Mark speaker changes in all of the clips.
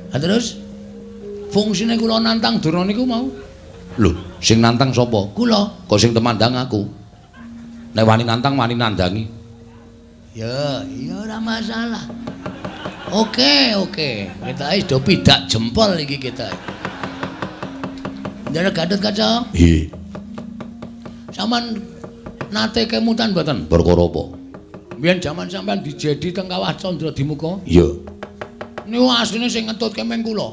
Speaker 1: Ha terus fungsine kula nantang Durna niku mau. Lho, sing nantang sapa? Kula. Kok sing temandang aku. Nek wani nantang wani nandangi. Ya, ya ora masalah. Oke, oke. Kita wis do pidak jempol iki kita. Ndara Gatotkaca? Nggih. Sampeyan nate kemutan mboten? Perkara apa? Biyen jaman sampean dijedi teng Kawah Candradimuka? Iya. Niku asline sing ngetutke meng kula.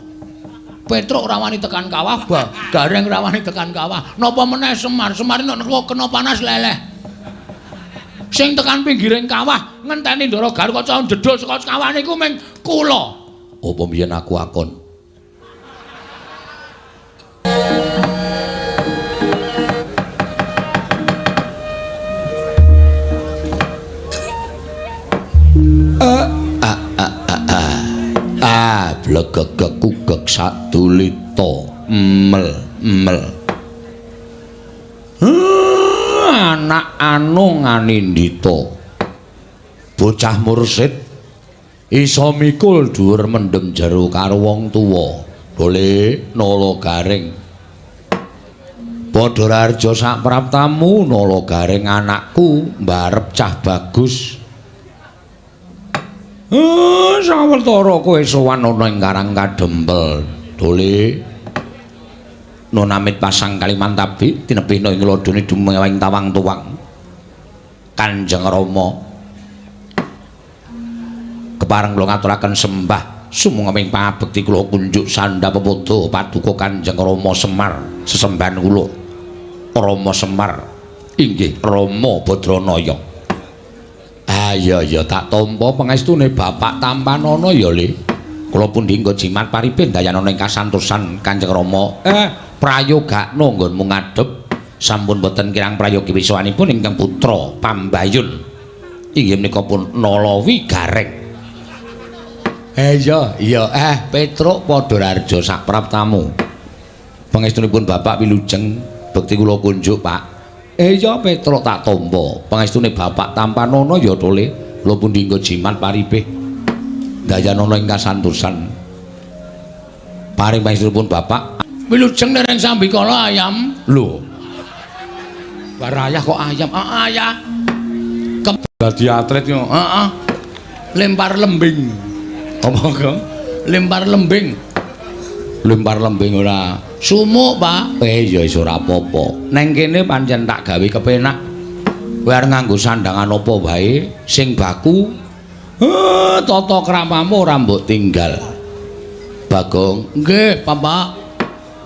Speaker 1: Petruk ora wani tekan kawah, Gareng ora wani tekan kawah. Napa meneh Semar? Semar nek kena panas leleh. Sing tekan pinggiring kawah ngenteni Ndara Gatotkaca njedhul saka kawah niku meng kula. Apa mbiyen aku akon? Blegegeg kugeg sadulita mel mel. Anak anung anindita. Bocah mursid iso mikul dhuwur mendem jero karo wong tuwa. Dole Nala Gareng. Padha raharja sak praptamu Nala Gareng anakku mbarep cah bagus. Sawetara kowe sowan ana ing Karang Kadempel. Dole nunamit pasang Kalimantabi tinebihna ing lodone dumewing tawang tuwang. Kanjeng Rama kepareng kula ngaturaken sembah sumangga pangabekti kula kunjuk sandha pepodo paduka Kanjeng Rama Semar sesembahan kula. Rama Semar inggih Rama Badranaya. Ah iya iya tak tampa pangestune Bapak tampanana ya Le. Kula pundi nggo jimat paripin dayanana ing kasantosan Kanjeng Rama. Prayogakno nggonmu ngadhep sampun boten kirang prayogi wiswanipun ingkang putra Pambayun. Inggih menika pun Nalawi Gareng. Iya iya Petruk padha raharja sak praptamu. Pangestunipun Bapak wilujeng bekti kula kunjuk Pak. Iya Petruk tak tampa pangestune Bapak tampanana ya Tole. Kula pundi nggo jimat paripih dayanana ing kasantosan. Paring pangestunipun Bapak wilujeng dereng sambikala ayam. Lho. Barayah kok ayam. Heeh ayah. Dadi atlet yo. Heeh. Lempar lembing. Apa kok? Lempar lembing. Lempar lembing ora. Sumuk, Pak. Ya wis ora apa-apa. Neng kene pancen tak gawe kepenak. Kowe arep nganggo sandangan apa wae sing baku. Tata kramamu ora mbok tinggal. Bagong, nggih, Bapak.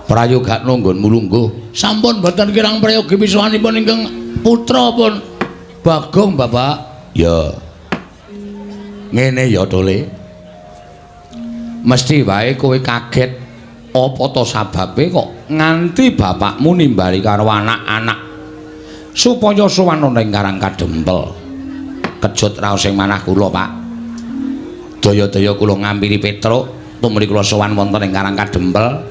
Speaker 1: Prayogakno nggonmu lungguh. Sampun mboten kirang prayogi wiswanipun ingkang putra pun Bagong, Bapak. Ya. Ngene ya, Tole. Mesti wae kowe kaget apa to sababe kok nganti bapakmu nimbali karo anak-anak supaya sowan ana ing Karang Kadempel. Kejut raos ing manah kula, Pak. Daya-daya kula ngampiri Petruk tumrih kula sowan wonten ing Karang Kadempel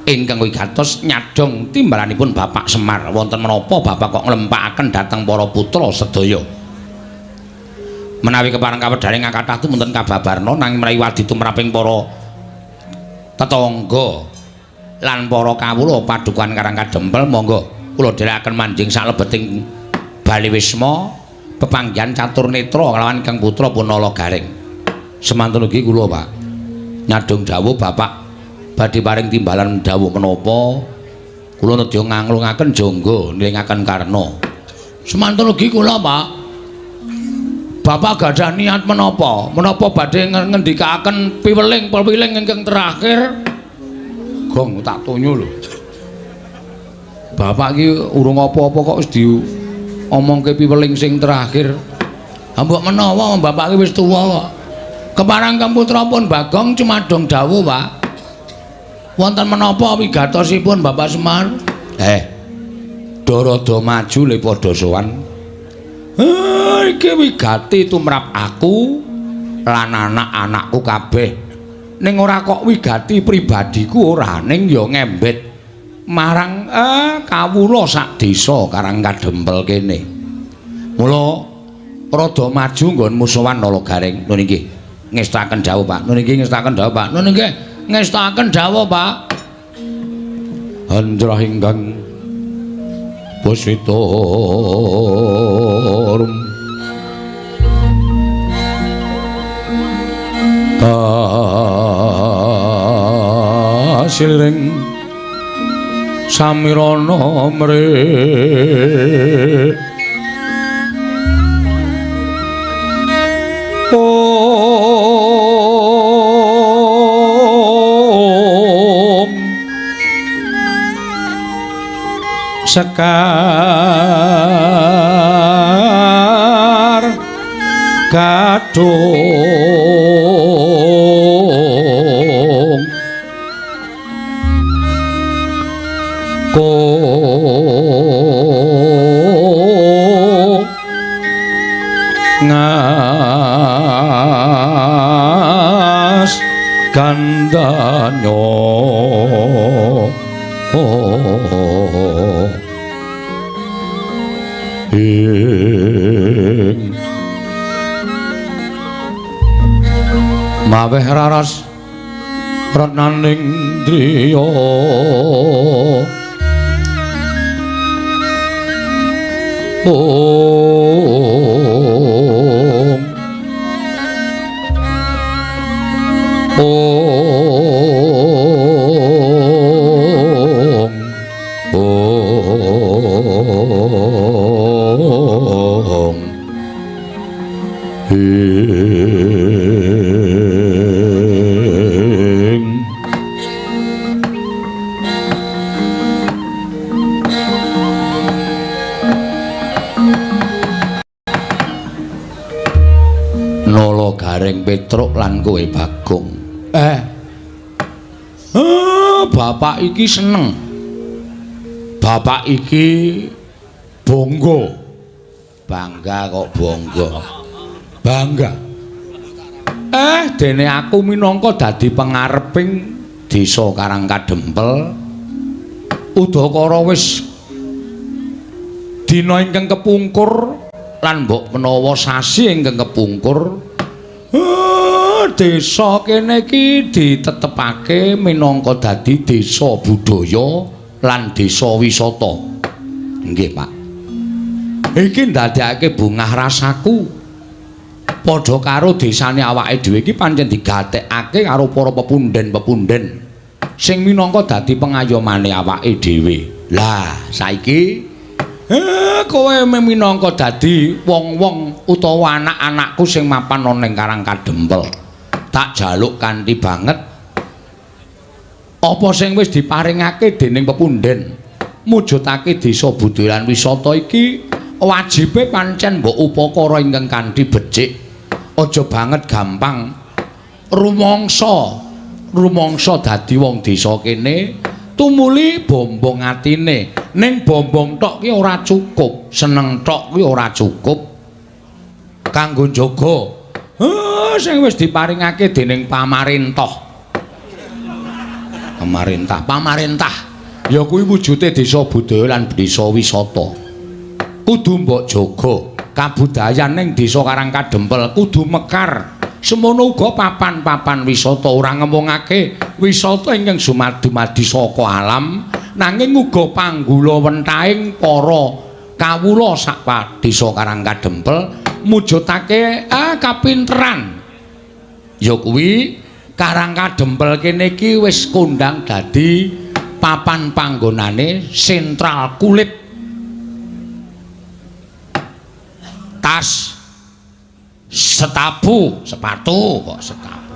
Speaker 1: ingkang wigatos nyadhong timbalanipun Bapak Semar. Wonten menapa bapak kok nglempakaken dhateng para putra sedaya? Menawi kepareng kawedhare ngakathah tumunten kababarna nanging menawi wadi tumraping para tetangga lan para kawula padukuhan Karang Kadempel monggo kula dherekaken manjing saklebeting Bali Wisma pepanggihan catur netra kalawan Kang Putra Punala Gareng. Semantun ugi kula, Pak. Nyadhong dawuh Bapak badhe paring timbalan dawuh menapa kula nedya nganglungaken jangga nilingaken karna. Semantun ugi kula, Pak. Bapak gadah niat menapa? Menapa badhe ngendikaaken piweling-piweling ingkang terakhir? Gong tak tonyo lho. Bapak iki urung apa-apa kok wis diomongke piweling sing terakhir. Ha mbok menawa bapak iki wis tuwa kok. Keparang Kang Putra pun Bagong cumadong dawuh, Pak. Wonten menapa wigatosipun Bapak Semar? Darada maju le padha sowan. Iki wigati tumrap aku lan anak-anakku kabeh. Ning ora kok wigati pribadiku ora, ning ya ngembet marang kawula sak desa Karang Kadempel kene. Mula rada maju nggonmu sowan Nala Gareng. Nun inggih ngestaken dawuh, Pak. Nun inggih ngestaken dawuh, Pak. Nun inggih Ngestokaken dawuh, Pak. Andrah ingkang puswita kasiliring samirana mrik om sekar gadung ko ngas gandanyo ing maweh raras retnaning driya om om om ing Nala Gareng Petruk lan kowe Bagong. Bapak iki seneng. Bapak iki bangga. Bangga kok bangga. Bangga. Dene aku minangka dadi pengareping desa Karang Kadempel. Udakara wis dina ingkang kepungkur lan mbok menawa sasi ingkang kepungkur, desa kene iki ditetepake minangka dadi desa budaya lan desa wisata. Nggih, Pak. Iki ndadekake bungah rasaku. Padha karo desane awake dhewe iki pancen digatekake karo para pepunden-pepunden sing minangka dadi pengayomane awake dhewe. Lah, saiki kowe minangka dadi wong-wong utawa anak-anakku sing mapan ana ning Karang Kadempel. Tak jaluk kanthi banget apa sing wis diparingake dening pepunden mujudake desa budaya lan wisata iki wajibe pancen mbok upakara ingkang kanthi becik. Aja banget gampang rumangsa dadi wong desa kene tumuli bombong atine. Ning bombong tok ki ora cukup, seneng tok ki ora cukup kanggo njaga sing wis diparingake dening pamarentah. Pamarentah ya kuwi wujude desa budaya lan desa wisata. Kudu mbok jaga kabudayan ning desa Karang Kadempel kudu mekar. Semono uga papan-papan wisata ora ngemungake wisata ingkang dumadi saka alam, nanging uga panggula wentahing para kawula sak desa Karang Kadempel mujudake kapinteran. Ya kuwi Karang Kadempel kene iki wis kondang dadi papan panggonane sentral kulit, tas, setapu, sepatu kok setapu.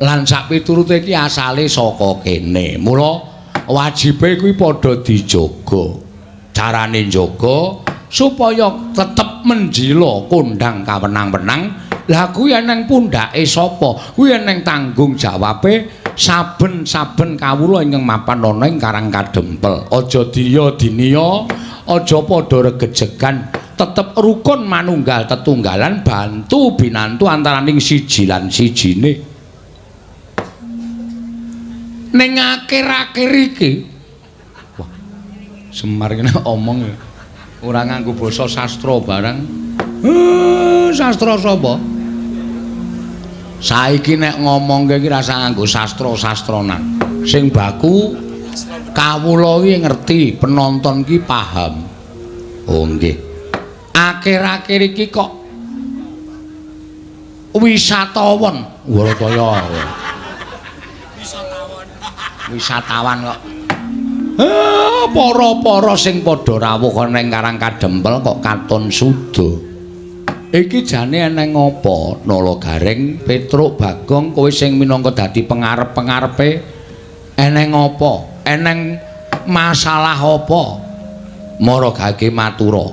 Speaker 1: Lan sak piturute iki asale saka kene. Mula wajibe kuwi padha dijaga. Carane njaga supaya tetep menjila kondang kawenang-wenang. Lah kuwi eneng pundhake sapa? Kuwi eneng tanggung jawabe saben-saben kawula ingkang mapan ana ing Karang Kadempel. Aja diya diniya, aja padha regejegan. Tetep rukun manunggal tetunggalan bantu binantu antaraning siji lan sijine. Ning akhir-akhir iki, wah, Semar kene omong ora nganggo basa sastra barang. Sastra sapa? Saiki nek ngomongke iki rasa nganggo sastra-sastranan. Sing baku kawula iki ngerti, penonton ki paham. Oh nggih. Akhir-akhir iki kok wisatawan, Warataya. Wisatawan. Wisatawan kok. Para-para sing padha rawuh ana ing Karang Kadempel kok katon suda. Iki jane eneng apa? Nala Gareng, Petruk, Bagong, kowe sing minangka dadi pengarep-pengarepe eneng apa? Eneng masalah apa? Mara gage matura.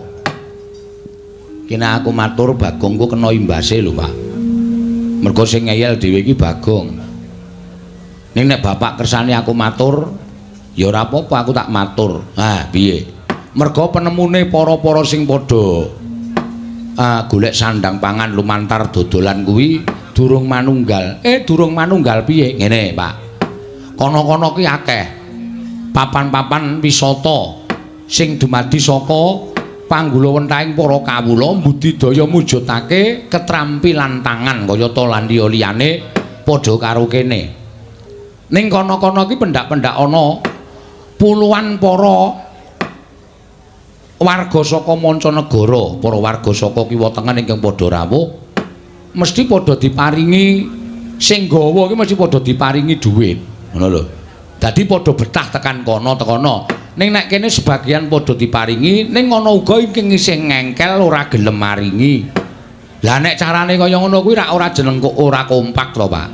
Speaker 1: Ki nek aku matur Bagong ku kena imbase lho, Pak. Mergo sing ngeyel dhewe iki Bagong. Ning nek bapak kersane aku matur, ya ora apa-apa aku tak matur. Ha, piye? Mergo penemune para-para sing padha golek sandang pangan lumantar dodolan kuwi durung manunggal. Durung manunggal piye? Ngene, Pak. Kono-kono ki akeh papan-papan wisata sing dumadi saka panggulawentahing para kawula mbudidaya mujudake ketrampilan tangan kayata lan liya-liyane padha karo kene. Ning kono-kono ki pendak-pendak ana puluhan para warga saka mancanegara, para warga saka kiwa tengen ingkang padha rawuh mesti padha diparingi sing gawa ki mesti padha diparingi dhuwit. Ngono lho. Dadi padha betah tekan kono tekono. Ning nek kene sebagian padha diparingi, ning ana uga ingkang isih ngengkel ora gelem maringi. Lah nek carane kaya ngono kuwi rak ora jeneng kok ora kompak to, Pak.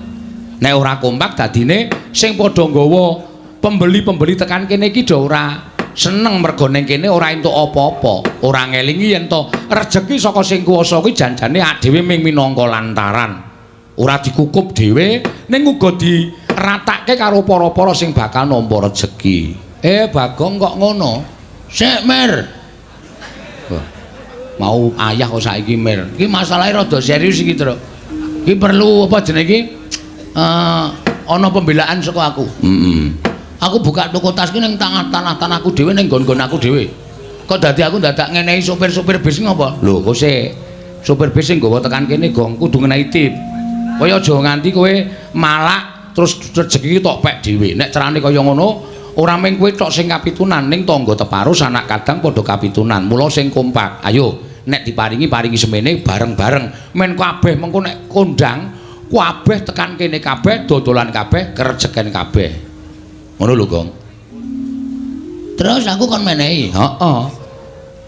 Speaker 1: Nek ora kompak dadine sing padha nggawa pembeli-pembeli tekan kene iki do ora seneng mergo ning kene ora entuk apa-apa, ora ngelingi yen to rejeki saka sing kuwasa kuwi janjane awake dhewe ming minangka lantaran. Ora dikukup dhewe ning uga diratake karo para-para sing bakal nampa rejeki. Bagong kok ngono? Sik, Mir. Wah, mau ayah kok saiki, Mir. Iki masalahe rada serius iki, Truk. Iki perlu apa jenenge iki? Ana pembelaan saka aku. Heeh. Aku buka toko tas ki ning tanah-tanahku dhewe ning nggon-nggon aku dhewe. Kok dadi aku dadak ngenehi sopir-sopir bis ngopo? Lho, kok sik sopir bis sing nggawa tekan kene gong kudu ngenehi tip. Kaya aja nganti kowe malak terus rejeki tok pek dhewe. Nek carane kaya ngono, ora mung kowe tok sing kapitunan, ning tangga teparo sanak kadang padha kapitunan. Mula sing kompak. Ayo, nek diparingi paringi semene bareng-bareng. Men kabeh mengko nek kondang, kabeh tekan kene kabeh, dodolan kabeh, kerejeken kabeh. Ngono lho, Gong. Terus aku kon menehi. Heeh.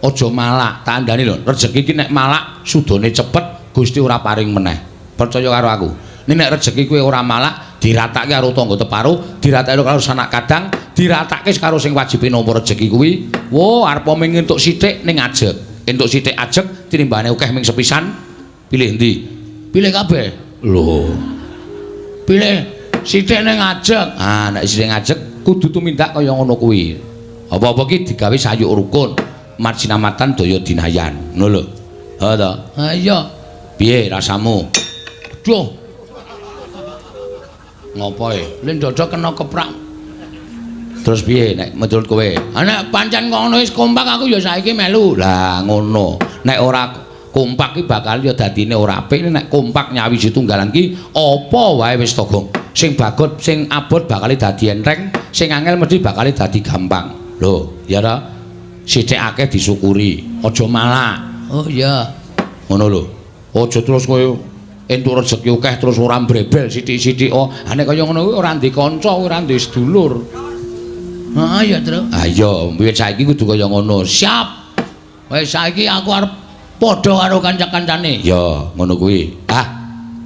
Speaker 1: Aja malak, tak andani lho. Rejeki iki nek malak sudane cepet, Gusti ora paring meneh. Percaya karo aku. Ning nek rejeki kowe ora malak, diratake karo tangga teparo, diratake karo sanak kadang, diratake karo sing wajibe nampa rejeki kuwi. Wo, arep mung entuk sithik ning ajeg. Entuk sithik ajeg tinimbane akeh ming sepisan. Pilih endi? Pilih kabeh. Lho. Pilih sithik ning ajeg. Ah, nek sithik ajeg kudu tumindak kaya ngono kuwi. Apa-apa ki digawe sayuk rukun, marjinamatan daya dinayan. Ngono lho. Ha ta? Ha iya. Piye rasamu? Duh. Ngopo e? Lin dodok kena keprak. Terus piye nek menurut kowe? Ha nek pancen ngono wis kompak aku ya saiki melu. Lah ngono. Nek ora kompak ki bakal ya dadine ora apik. Nek kompak nyawiji tunggalan ki apa wae wis to, Gong. Sing bagot, sing abot bakal dadi enteng, sing angel mesti bakal dadi gampang. Lho, ya ta? Sithik akeh disyukuri, aja malak. Oh iya. Ngono lho. Aja terus kowe entuk rejeki akeh terus ora mbrebel sithik-sithik. Oh, nek kaya ngono kuwi ora ndek kanca, ora ndek sedulur. Heeh ya, Truk. Ha iya, wiwit saiki kudu kaya ngono. Siap. Wis saiki aku arep padha karo kanca-kancane. Ya, ngono kuwi. Ah,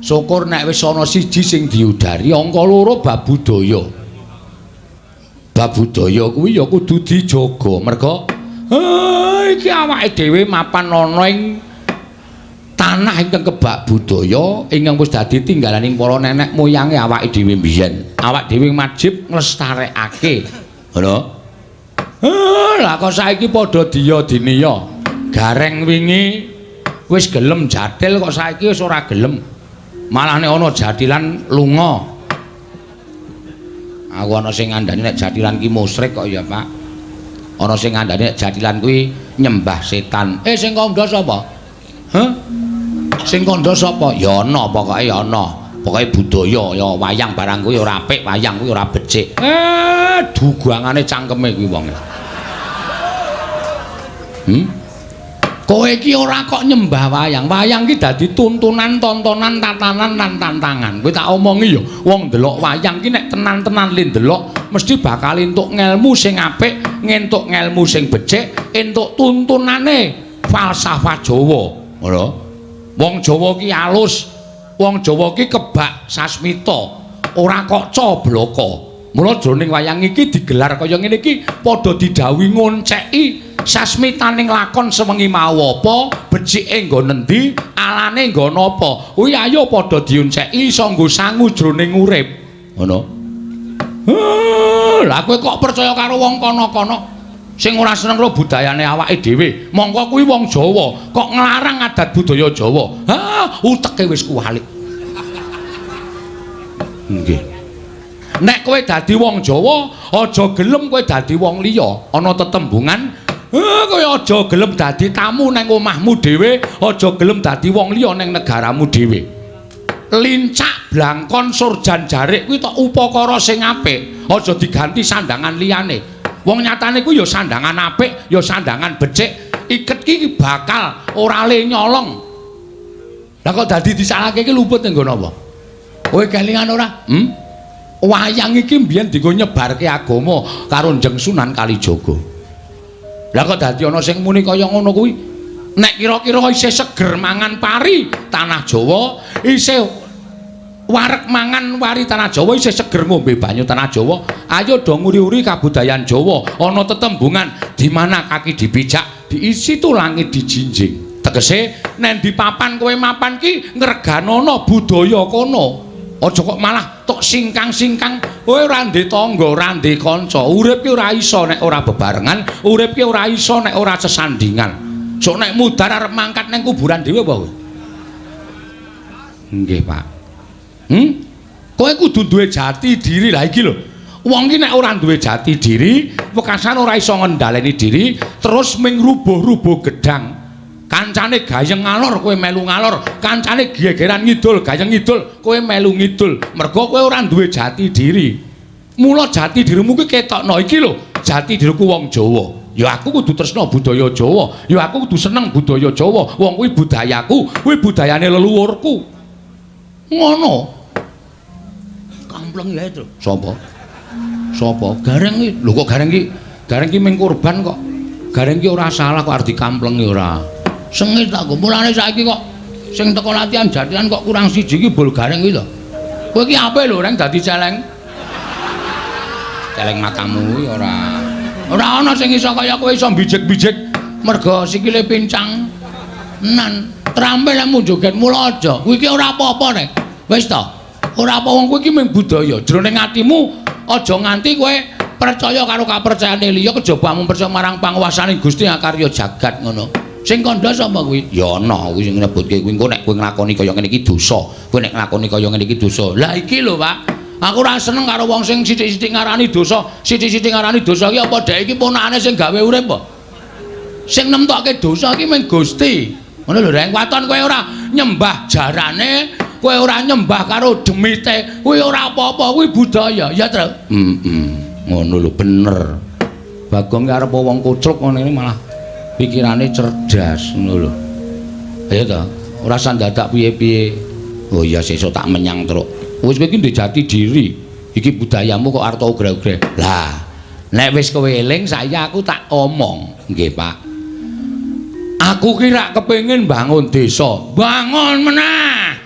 Speaker 1: syukur nek wis ana siji sing diudari, angka loro bab budaya. Bab budaya kuwi ya kudu dijaga. Merga iki awake dhewe mapan ana ing tanah ingkang kebak budaya ingkang wis dadi tinggalaning para nenek moyange awake dhewe mbiyen. Awak dhewe wajib nglestarekake. Ngono. Lah kok saiki padha diya diniya. Gareng wingi wis gelem jathil kok saiki wis ora gelem. Malah nek ana jathilan lunga. Aku ana sing ngandani nek jathilan ki musyrik kok ya, Pak. Ana sing ngandani nek jathilan kuwi nyembah setan. Sing kandha sapa? Hah? Sing kandha sapa? Ya ana pokoke ya ana. Pokoke budaya ya wayang barang kuwi ora apik, wayang kuwi ora becik. Dugangane cangkeme kuwi wonge. Kowe iki ora kok nyembah wayang. Wayang ki dadi tuntunan, tontonan, tatanan lan tantangan. Kowe tak omongi ya, wong ndelok wayang ki nek tenan-tenan le ndelok mesti bakal entuk ngelmu sing apik, ngentuk ngelmu sing becik, entuk tuntunane falsafah Jawa. Ngono. Wong Jawa ki alus. Wong Jawa ki kebak sasmita, ora kok cobloko. Mula jroning wayang iki digelar kaya ngene iki padha didhawuhi ngonceki sasmitaning lakon sewengi mau apa, becike nggon endi, alane nggon apa. Kuwi ayo padha dionceki iso nggo sangu jroning urip. Ngono. Lah kowe kok percaya karo wong kono-kono sing ora seneng karo budayane awake dhewe. Mongko kuwi wong Jawa, kok nglarang adat budaya Jawa. Ha, uteke wis kuwalik. Nggih. Nek kowe dadi wong Jawa, aja gelem kowe dadi wong liya. Ana tetembungan, kowe aja gelem dadi tamu nang omahmu dhewe, aja gelem dadi wong liya nang negaramu dhewe. Lincak blangkon surjan jarik kuwi tok upakara sing apik, aja diganti sandangan liyane. Wong nyatane kuwi ya sandangan apik, ya sandangan becik. Iket ki bakal ora le nyolong. Lah kok dadi disalahke iki luput ning nggon apa? Kowe kelingan ora? Wayang iki mbiyen dienggo nyebarke agama karo Njeng Sunan Kalijaga. Lah kok dadi ana sing muni kaya ngono kuwi? Nek kira-kira isih seger mangan pari tanah Jawa, isih wareg mangan wari tanah Jawa, isih seger ngombe banyu tanah Jawa, ayo do nguri-uri kabudayan Jawa. Ana tetembungan di mana kaki dipijak, di situ langit dijinjing. Tegese nek di papan kowe mapan ki ngreganono budaya kono. Aja kok malah tok singkang-singkang, kowe ora ndek tangga, ora ndek kanca. Urip ki ora iso nek ora bebarengan, urip ki ora iso nek ora sesandingan. Sok nek mudhar arep mangkat nang kuburan dhewe apa kowe? Nggih, Pak. Kowe kudu duwe jati diri. Lah iki lho. Wong ki nek ora duwe jati diri, wekasan ora iso ngendhaleni diri, terus ming rubuh-rubuh gedang. Kancane gayeng ngalor kowe melu ngalor, kancane gegeran ngidul, gayeng ngidul, kowe melu ngidul. Mergo kowe ora duwe jati diri. Mula jati dirimu kuwi ketokno iki lho, jati diriku wong Jawa. Ya aku kudu tresna budaya Jawa, ya aku kudu seneng budaya Jawa. Wong kuwi budayaku, kuwi budayane leluhurku. Ngono. Kampleng ya itu. Sapa? Sapa? Gareng iki. Lho kok gareng iki? Gareng iki ming korban kok. Gareng iki ora salah kok arep dikamplengi ora. Sengit aku. Mulane saiki kok sing teko latihan jathilan kok kurang siji iki bol gareng kuwi lho. Kowe iki ape lho reng dadi celeng? Celeng matamu kuwi ora. Ora ana sing iso kaya kowe iso bijik-bijik mergo sikile pincang. Nan trampil lemu joget mula aja. Kuwi iki ora apa-apa nek. Wis to. Ora apa wong kuwi iki mung budaya. Jroning atimu aja nganti kowe percaya karo kapercayane liya kejaba mung percaya marang panguwasane Gusti akarya jagat ngono. Sing kandha sapa kuwi? Ya ana kuwi sing nyebutke kuwi engko nek kowe nglakoni kaya ngene iki dosa. Kowe nek nglakoni kaya ngene iki dosa. Lah iki lho, Pak. Aku ora seneng karo wong sing sithik-sithik ngarani dosa, sithik-sithik ngarani dosa iki apa dhek iki ponakane sing gawe urip apa? Sing nemtokke dosa iki mung Gusti. Ngono lho, Reng. Waton kowe ora nyembah jarane, kowe ora nyembah karo demite, kuwi ora apa-apa, kuwi budaya, ya, Tru? Heeh. Ngono lho, bener. Bagong ki arep wong kucluk ngene iki malah pikirane cerdas ngono lho. Ayo ta, ora usah dadak piye-piye. Oh iya sesuk tak menyang truk. Wis kowe iki ndek jati diri. Iki budayamu kok arep ugra-ugra. Lah, nek wis kowe eling saya aku tak omong. Nggih, Pak. Aku ki rak kepengin bangun desa. Bangun meneh.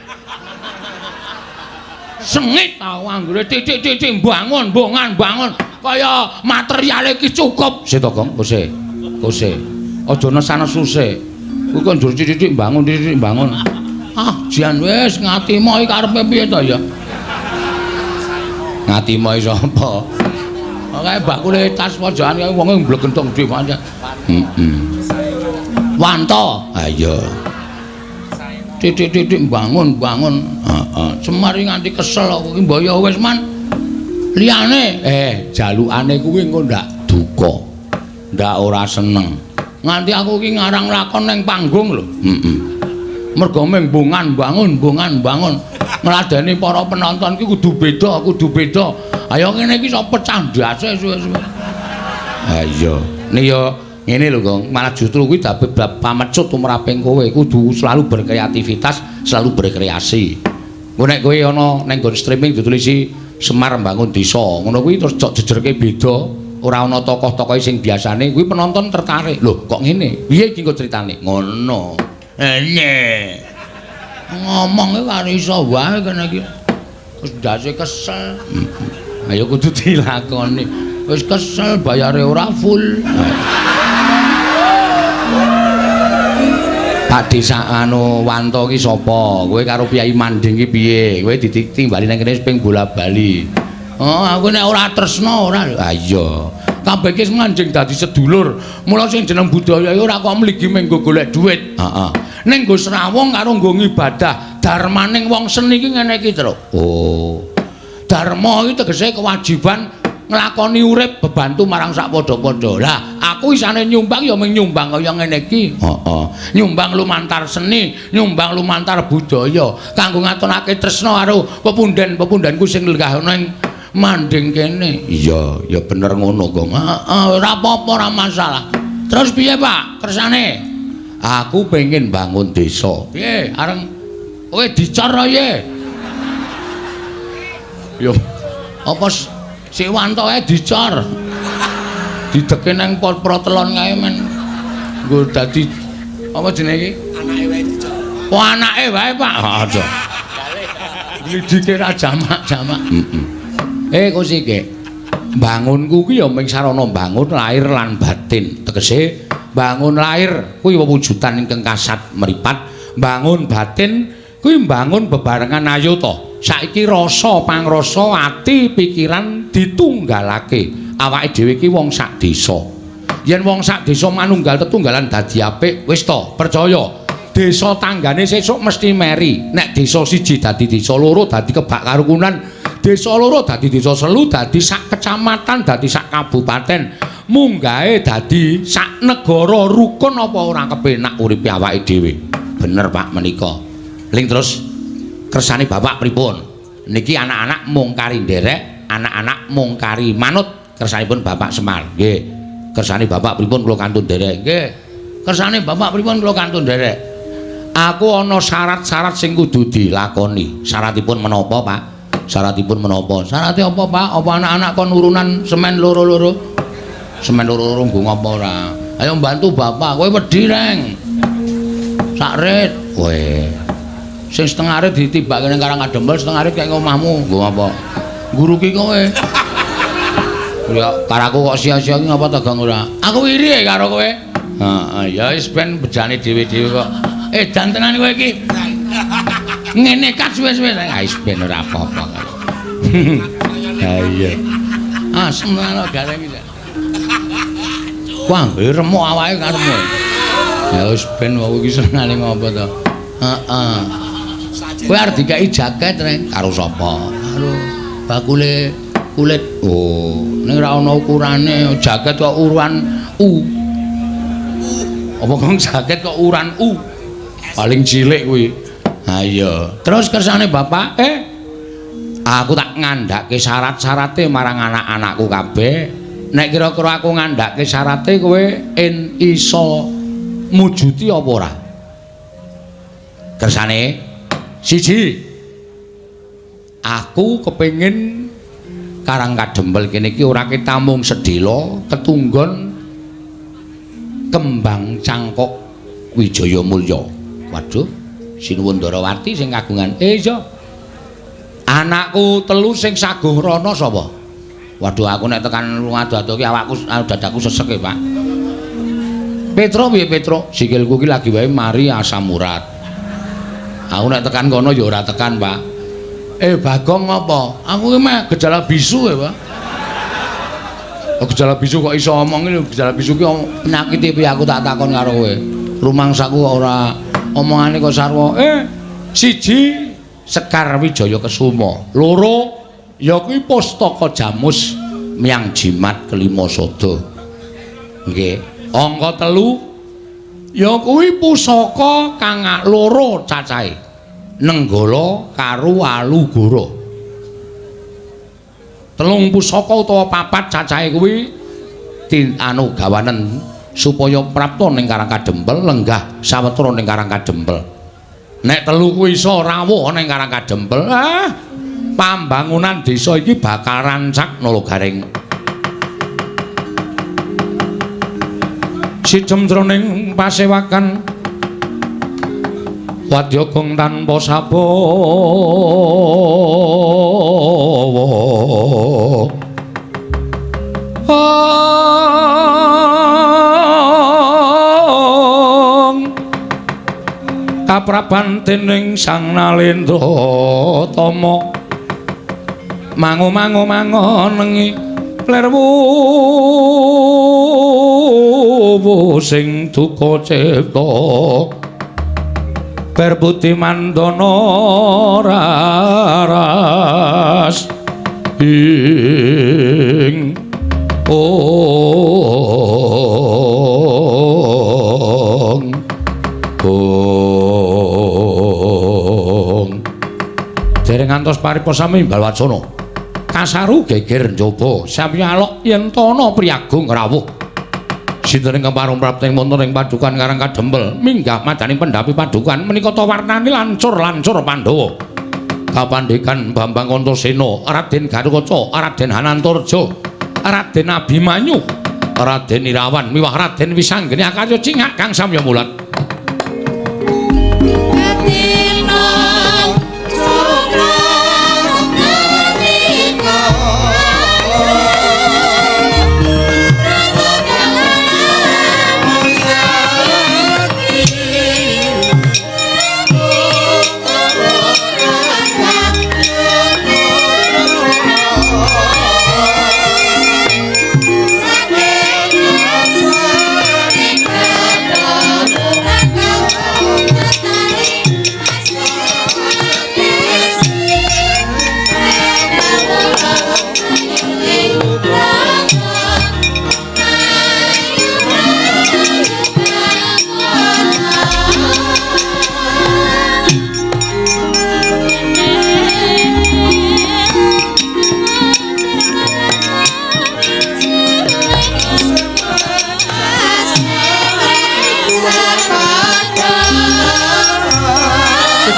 Speaker 1: Sengit tau anggere titik-titik bangun, bongan, bangun. Kaya materiale iki cukup. Sik to, Gong, kose. Kose. Aja nesan-nesu sik. Kuwi kok njur titik-titik bangun, titik-titik bangun. Ah, jan wis ngatimo iki karepe piye to ya? Ngatimo iki sapa? Kae bakule tas pojokan kae wonge mblegentong dhewe pancen. Heeh. Wanto. Ha iya. Titik-titik bangun, bangun. Heeh. Semar iki nganti kesel aku iki mbaya wis man. Liyane, jalukane kuwi engko ndak duka. Ndak ora seneng. Nganti aku iki ngarang lakon ning panggung lho. Heeh. Mergo mung bongan bangun, bongan bangun. Ngladeni para penonton ki kudu beda, kudu beda. Ayo ngene iki iso pecah ndase suwe-suwe. Ha iya. Nek ya ngene lho, Gong. Malah justru kuwi dadi bab pamecut tumraping kowe kudu selalu berkreativitas, selalu berkreasi. Engko nek kowe ana ning nggon streaming ditulisi Semar Mbangun Desa, ngono kuwi terus cok jejerke beda, ora ana tokoh-tokohe sing biasane, kuwi penonton tertarik. Lho, kok ngene? Piye iki engko critane? Ngono. Ene. Ngomong karo iso wae kene iki. Wis ndase kesel. Ayo kudu dilakoni. Wis kesel bayare ora full. Pak Desa anu Wanto ki sapa? Kowe karo Kyai Manding ki piye? Kowe ditimbali nang kene ping bola-bali. Oh, aku nek ora tresna ora. Ha iya. Kabeh ki manjing dadi sedulur. Mula sing jeneng budaya ora kok mligi mung nggo golek dhuwit. Heeh. Ning nggo srawung karo nggo ngibadah. Darmaning wong seni ki ngene iki, Truk. Oh. Dharma iki tegese kewajiban nglakoni urip bebantu marang sak padha-padha. Lah, aku isane nyumbang ya mung nyumbang kaya ngene iki. Heeh. Nyumbang lumantar seni, nyumbang lumantar budaya kanggo ngatonake tresna karo pepunden-pepundenku sing lenggah ana ing Manding kene. Iya, ya bener ngono, Gong. Heeh, ora apa-apa, ora masalah. Terus piye, Pak? Kersane? Aku pengen bangun desa. Piye? Areng kowe dicor piye? Yo. Apa si Wantoke dicor? Dideke nang protelon kae men. Nggo dadi apa jenenge iki?
Speaker 2: Anake wae dicor.
Speaker 1: Oh, anake wae, Pak. Ha, aja. Glidike ra jamak-jamak. Heeh. Kosike. Bangunku ki ya mung sarana bangun lahir lan batin. Tegese bangun lahir kuwi wewujudan ingkang kasat mripat, bangun batin kuwi mbangun bebarengan ayo to. Saiki rasa pangrasa ati pikiran ditunggalake. Awake dhewe iki wong sak desa. Yen wong sak desa manunggal tetunggalan dadi apik, wis to, percaya. Desa tanggane sesuk mesti meri. Nek desa siji dadi desa loro dadi kebak karukunan, desa loro dadi desa selu dadi sak kecamatan dadi sak kabupaten, munggahe dadi sak negara rukun apa ora kepenak uripe awake dhewe. Bener Pak menika. Ling terus kersane Bapak pripun? Niki anak-anak mung kari nderek, anak-anak mung kari manut kersanipun Bapak Semar. Nggih. Kersane Bapak pripun kula kantun nderek? Nggih. Kersane Bapak pripun kula kantun nderek? Aku ana syarat-syarat sing kudu dilakoni. Syaratipun menapa, Pak? Syaratipun menapa? Syarate apa, Pak? Apa anak-anak kon urunan semen loro-loro? Semen loro-loro nggo ngapa ora? Ayo bantu Bapak, kowe wedi, Reng. Sak rit. Kowe. Sing setengah rit ditibake ning Karang Kadempel, setengah rit kaya omahmu. Nggo ngapa? Nguruki kowe. Ya karaku kok sia-sia ki ngapa ta, Gang ora? Aku iri karo kowe. Heeh, ya wis ben bejane dhewe-dhewe kok. Dan tenan kowe iki. Ngene kat suwe-suwe. Ah wis ben ora apa-apa. Ha iya. Asem tenan kok gareng iki. Wah, remuk awake karepmu. Ya wis ben wong iki senengane ngopo to. Heeh. Kowe arep dikeki jaket, Reng. Karo sapa? Karo bakule kulit. Oh, ning ora ana ukurane, jaket kok ukuran U. Apa kok jaket kok ukuran U? Paling cilik kuwi. Ha iya. Terus kersane Bapak, aku tak ngandhake syarat-syarate marang anak-anakku kabeh. Nek kira-kira aku ngandhake syarate kowe en iso mujuti apa ora? Kersane siji, aku kepengin Karang Kadempel kene iki ora ketamung sedhela ketunggon kembang cangkok Wijaya Mulya. Waduh, Sinuwun Ndarawati sing kagungan. Iya. Anakku telu sing saguh rono sapa? Waduh, aku nek tekan ado-ado ki awakku dadaku sesek e, Pak. Petro piye Petro? Sikilku ki lagi wae mari asam urat. Aku nek tekan kono ya ora tekan, Pak. Bagong apa? Aku ki meh gejala bisu ya, Pak. Oh, gejala bisu kok iso omong iki, gejala bisu ki penyakite piye aku tak takon karo kowe. Rumangsaku kok ora omongane kok sarwa. Siji Sekar Wijaya Kesuma, loro ya kuwi Pustaka Jamus Miang Jimat Kelima Sada. Nggih. Angka 3 ya kuwi pusaka kang loro cacahe. Nenggala karo Alugoro. Telung pusaka utawa papat cacahe kuwi anu gawanen supaya prapta ning Karang Kadempel, lenggah sawetara ning Karang Kadempel. Nek telu kuwi iso rawuh ning Karang Kadempel, pambangunan desa iki bakal rancak Nala Gareng. Sijem jroning pasewakan wadya gong tanpa sabawa. Kapraban dening Sang Nalendra Tama mangu-mangu mangonengi lerwu sing duka cipta perbuti mandana raras ing ong ong. Dereng ngantos paripa sami imbal wacana kasaru geger njaba sami alok yen tana priyagung rawuh. Sinten ingkang parung prapta ing wonten ing padukan Karang Kadempel minggah madaning pendhapi padukan menika ta warnane lancur-lancur Pandhawa. Kapandhekan Bambang Antasena, Raden Garukaca, Raden Hanantarja, Raden Abimanyu, Raden Irawan miwah Raden Wisanggeni akarya cingak kang samya mulat.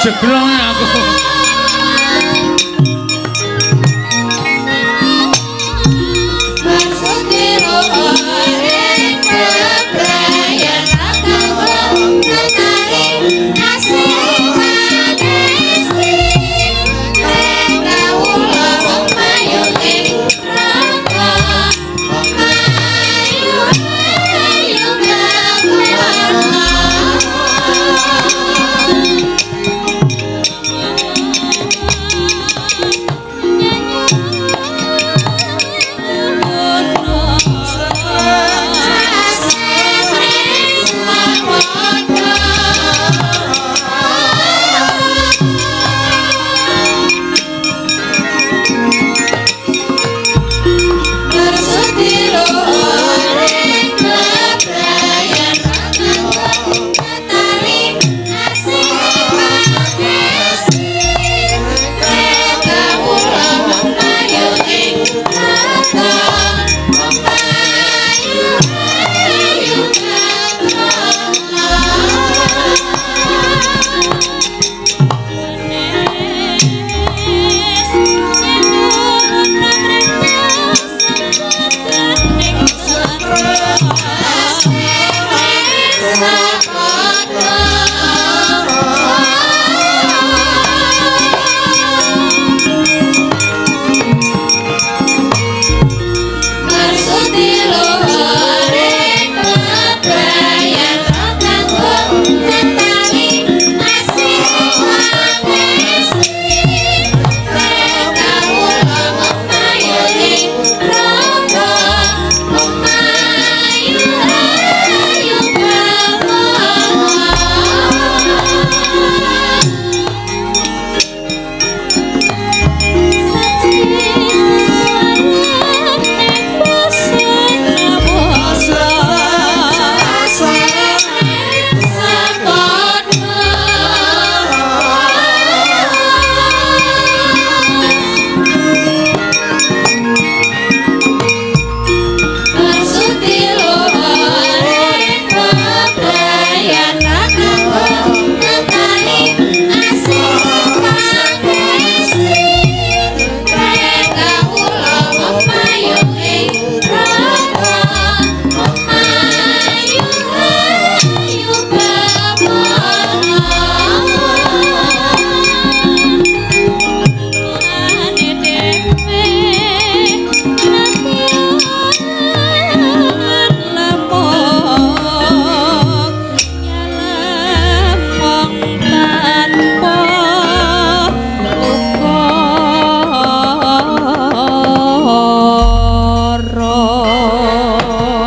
Speaker 1: Jeglong aku.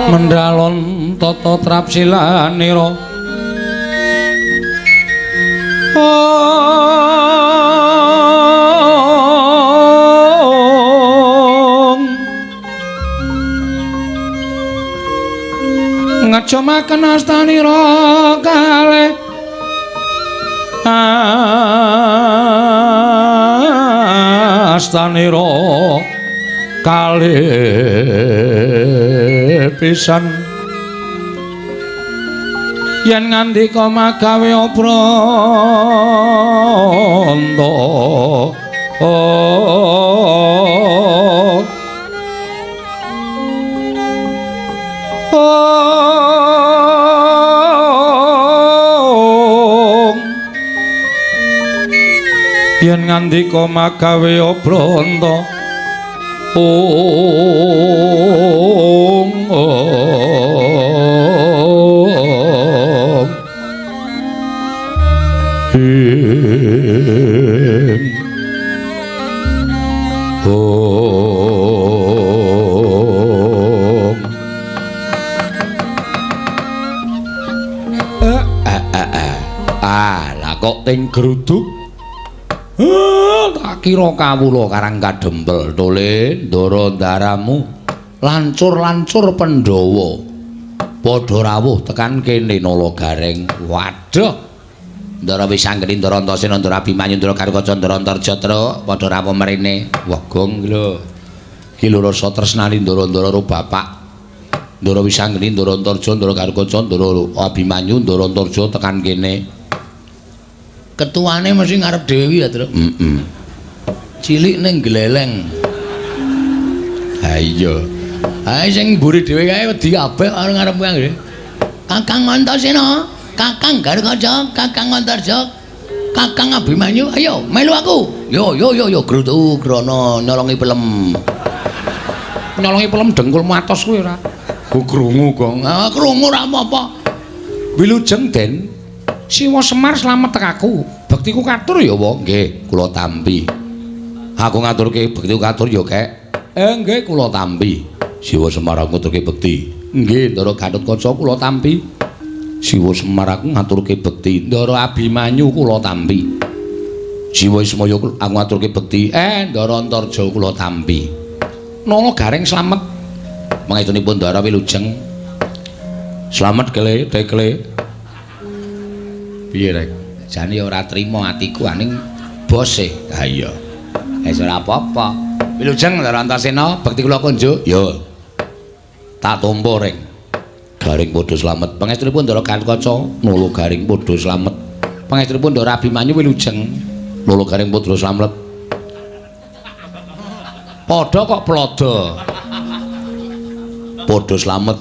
Speaker 1: Mendalon tata trapsilanira. Ngecumaken astanira kalih astanira kalih pisan yen ngandika magawe obranta yen ngandika magawe obranta ong ong ing ong. Ah, lah kok ting gruduk. Tak kira kawula Karang Kadempel tole ndara ndaramu lancur-lancur Pandhawa padha rawuh tekan kene Nala Gareng. Waduh, Ndara Wisanggeni, Ndara Antasena, Ndara Abimanyu, Ndara Garukaca, Ndara Antarja truk padha rawuh mrene. Wah, gong iki lho. Iki lho rasa tresnani ndara-ndara karo bapak. Ndara Wisanggeni, Ndara Antarja, Ndara Garukaca, Ndara Abimanyu, Ndara Antarja tekan kene. Ketuane mesti ngarep dhewe ya, Truk. Heeh. Cilik ning gleleng. Ha iya. Ha sing mburi dhewe kae wedi kabeh karo ngarep kuwi. Kakang Antasena, Kakang Garukaca, Kakang Antarja, Kakang Abimanyu, ayo melu aku. Yo yo yo yo grutu grana nyolongi pelem. Nyolongi pelem dengkulmu atos kuwi ora. Ku krungu, Gong. Ah krungu ora apa-apa. Wilujeng Den. Siwa Semar slamet tekaku. Bektiku katur ya, wa? Nggih, kula tampi. Aku ngaturke bektiku katur ya, Kek. Nggih, kula tampi. Siwa Semar aku ngaturke bekti. Nggih, Ndara Gatotkaca kula tampi. Siwa Semar aku ngaturke bekti. Ndara Abimanyu kula tampi. Siwa Ismaya aku ngaturke bekti. Ndara Antarja kula tampi. Nala Gareng slamet. Mangestunipun Ndara wilujeng. Slamet kele, tekle. Piye rek? Jane ora trima atiku aning bose. Ha iya. Wis ora apa-apa. Wilujeng Ndara Antasena, bekti kula kunjuk. Yo. Tak tampa reng. Garing padha slamet. Pangestunipun Ndara Gatotkaca, Nala Garing padha slamet. Pangestunipun Ndara Abimanyu wilujeng, Nala Garing padha slamet. Padha kok plodo. Padha slamet.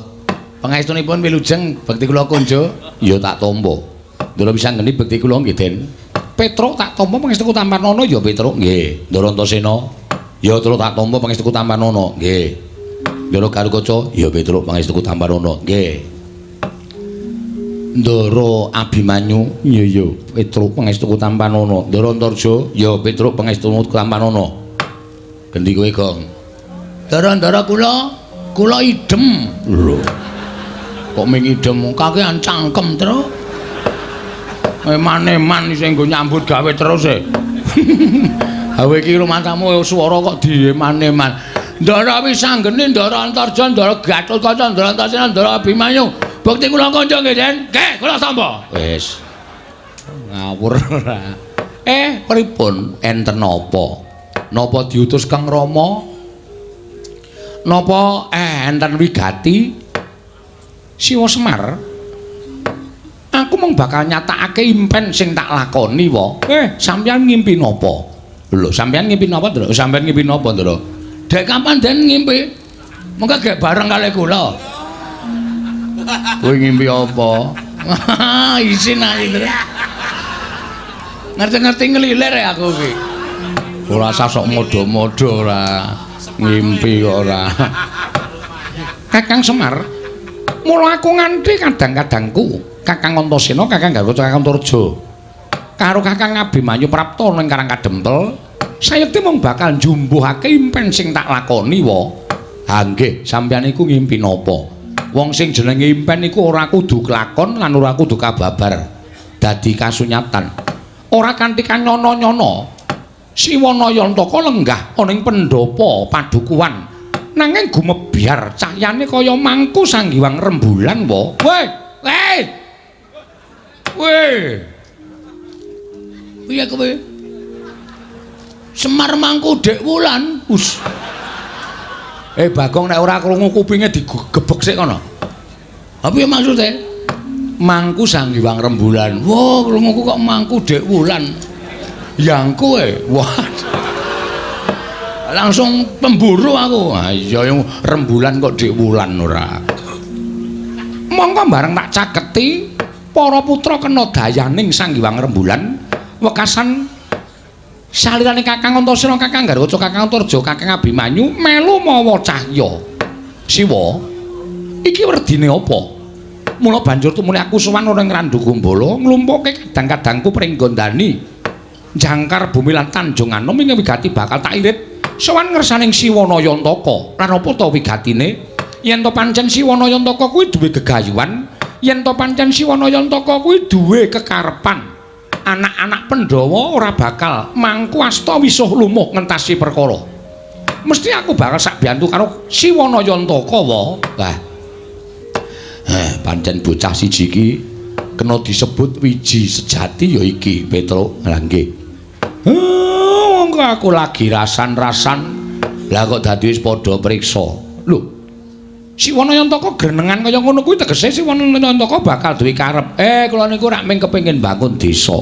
Speaker 1: Pangestunipun wilujeng, bekti kula kunjuk. Ya tak tampa. Ndara Wisanggeni bekti kula nggih, Den. Petruk tak tampa pangestuku Tampanana ya, Petruk. Nggih. Ndara Antasena, ya Truk tak tampa pangestuku Tampanana. Nggih. Ndara Garukaca, ya Petruk pangestuku Tampanana. Nggih. Ndara Abimanyu, ya ya Petruk pangestuku Tampanana. Ndara Antarja, ya Petruk pangestuku Tampanana. Gendi kowe, Gong? Ndara-ndara kula, kula idem. Lho. Kok ming idem kakean cangkem, Truk. Eman-eman sing nggo nyambut gawe terus e. Hawe iki rumangsamu swara kok dieman-eman. Ndara Wisanggeni, Ndara Antarja, Ndara Gatotkaca, Ndara Antasena, Ndara Abimanyu. Bekti kula kanca nggih, Den. Nggih, kula tampa. Wis. Ngawur ora. Pripun enten napa? Napa diutus Kang Rama? Napa enten wigati? Siwa Semar. Aku mung bakal nyatakake impen sing tak lakoni wa. Sampeyan ngimpi napa? Lho, sampeyan ngimpi napa, Ndra? Sampeyan ngimpi napa, Ndra? Dek kapan Den ngimpi? Mengko gek bareng kalih kula. Kowe ngimpi apa? Isin ae, Ndra. Ngerti-ngerti ngelilir ya aku iki. Ora usah sok modho-modho ora. Ngimpi kok ora. Kakang Semar, mula aku nganti kadang-kadangku Kakang Antasena, Kakang Garukaca, Kakang Antarja karo Kakang Abimanyu Prapta ning Karang Kadempel, sayekti mung bakal njumbuhake impen sing tak lakoni wa. Ha nggih, sampeyan iku ngimpi napa? Wong sing jenenge impen iku ora kudu kelakon lan ora kudu kababar dadi kasunyatan. Ora kanthi kanyono-nyono Siwana Yantaka lenggah ana ing pendhapa padukuhan nanging gumebyar cahyane kaya mangku sanggiwang rembulan wa. Weh, weh. Weh. Piye kowe? Semar mangku Dek Wulan. Us. Bagong nek ora krungu kupinge digebek sik kono. Ha piye maksude? Mangku sanggiwang rembulan. Wah, krunguku kok mangku Dek Wulan. Yangku e. Wah. Langsung pemburu aku. Ha iya rembulan kok Dek Wulan ora. Mongko bareng tak caketi para putra kena dayaning Sanggiwang Rembulan wekasan salirane Kakang Antasena, Kakang Garwaca, Kakang Antarja, Kakang Abimanyu melu mawa cahya. Siwa, iki werdine apa? Mula banjur tumune aku sowan ana ing Randu Gumbala nglumpukke kadang-kadangku pringgondani jangkar bumi lan Tanjung Anom ing wigati bakal tak irit sowan ngersaning Siwana Yantaka. Lan apa ta wigatine? Yen to pancen Siwana Yantaka kuwi duwe gegayuhan, yen to pancen Siwana Yantaka kuwi duwe kekarepan, anak-anak Pandhawa ora bakal mangku asta wisuh lumuh ngentasi perkara. Mesti aku bakal sak biyantu karo Siwana Yantaka wa. Lah. Pancen bocah siji iki kena disebut wiji sejati ya iki, Petruk. Lah nggih. Monggo aku lagi rasan-rasan. Lah kok dadi wis padha priksa. Lho. Siwana Yantaka grenengan kaya ngono kuwi tegese Siwana Yantaka bakal duwe karep. Kula niku rak mung kepengin bangun desa.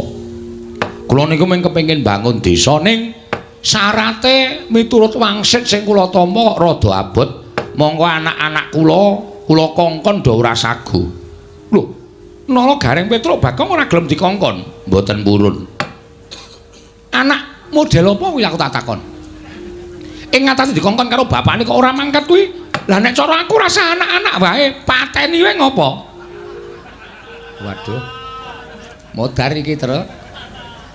Speaker 1: Kula niku mung kepengin bangun desa ning syarate miturut wangsit sing kula tampa kok rada abot. Monggo anak-anak kula kula kongkon do ora sagu. Lho, nala Gareng Petruk Bagong ora gelem dikongkon. Mboten purun. Anak model apa kuwi aku tak takon. Ing ngatasi dikongkon karo bapakne kok ora mangkat kuwi. Lah nek cara aku rasa anak-anak wae pateni wae ngopo? Waduh. Modar iki, Truk.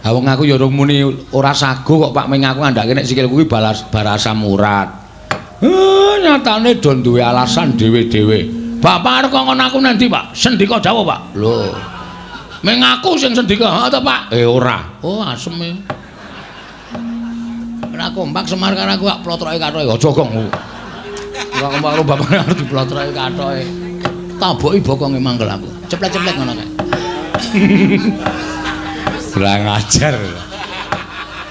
Speaker 1: Ha wong aku ya urung muni ora sagu kok Pak, ming aku ngandhake nek sikilku kuwi balas barasa murat. Nyatane do duwe alasan dhewe-dhewe. Bapak arep kongkon aku nanti, Pak? Sendika dawuh, Pak. Lho. Ming aku sing sendika, ha ta, Pak? Ora. Oh, asem e. Ora kompak Semar karo aku kok plotroke kathoke. Aja, Gong. Ora kompak karo bapak arep diplotroke kathoke. Taboki bokonge mangkel aku. Ceplek-ceplek ngono kae. Kurang ajar.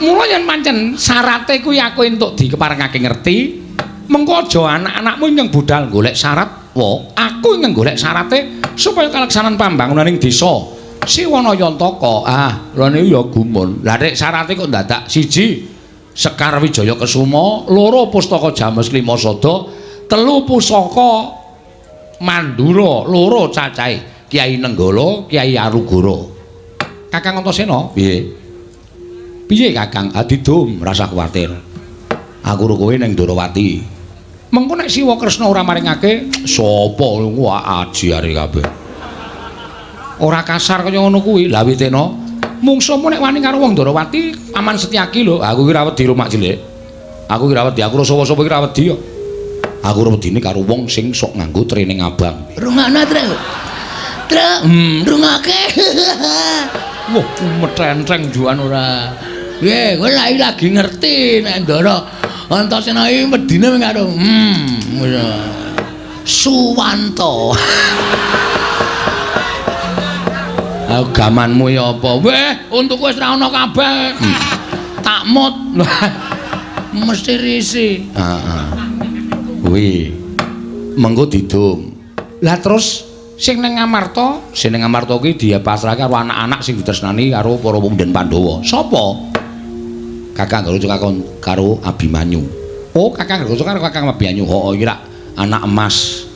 Speaker 1: Mula yen pancen syarate kuwi aku entuk dikeparengake ngerti, mengko aja anak-anakmu ingkang budal golek syarat, wa aku ingkang golek syarate supaya kalaksanan pambangunaning desa Siwana Yantaka. Ah, lha niku ya gumun. Lah nek syarate kok dadak siji Sekar Wijaya Kesuma, loro Pustaka James Lima Sada, telu Pusaka Mandura, loro cacahe Kyai Nenggala, Kyai Arugara. Kakang Antasena, piye? Piye Kakang? Adidum, rasa kuwatir. Aku ro kowe ning Ndorowati. Mengko nek Siwa Kresna ora maringake, sapa wah aji are kabeh. Ora kasar kaya ngono kuwi. Lah witena, mungsuhmu nek wani karo wong Ndorowati, Paman Setyaki lho. Aku iki ora wedi rumak cilik. Aku iki ora wedi, aku sapa-sapa iki ora wedi kok. Aku ora wedine karo wong sing sok nganggo training abang.
Speaker 2: Rungokno, Truk. Truk, rungokake.
Speaker 1: Wah, metenteng juan ora.
Speaker 2: Piye, kowe lagi ngerti nek Ndara Antasena iki wedine mung karo Suwanto.
Speaker 1: Gamanmu ya apa? Weh, untukku wis ra ono kabeh. Tak mut.
Speaker 2: Mesti risi.
Speaker 1: Heeh. Kuwi mengko didum. Lah terus sing ning Ngamarta, sing ning Ngamarta kuwi dipasrahke karo anak-anak sing ditresnani karo para pemuda Pandhawa. Sapa? Kakang Garwaca karo Abimanyu. Oh, Kakang Garwaca karo Kakang Abimanyu. Heeh, iki rak anak emas.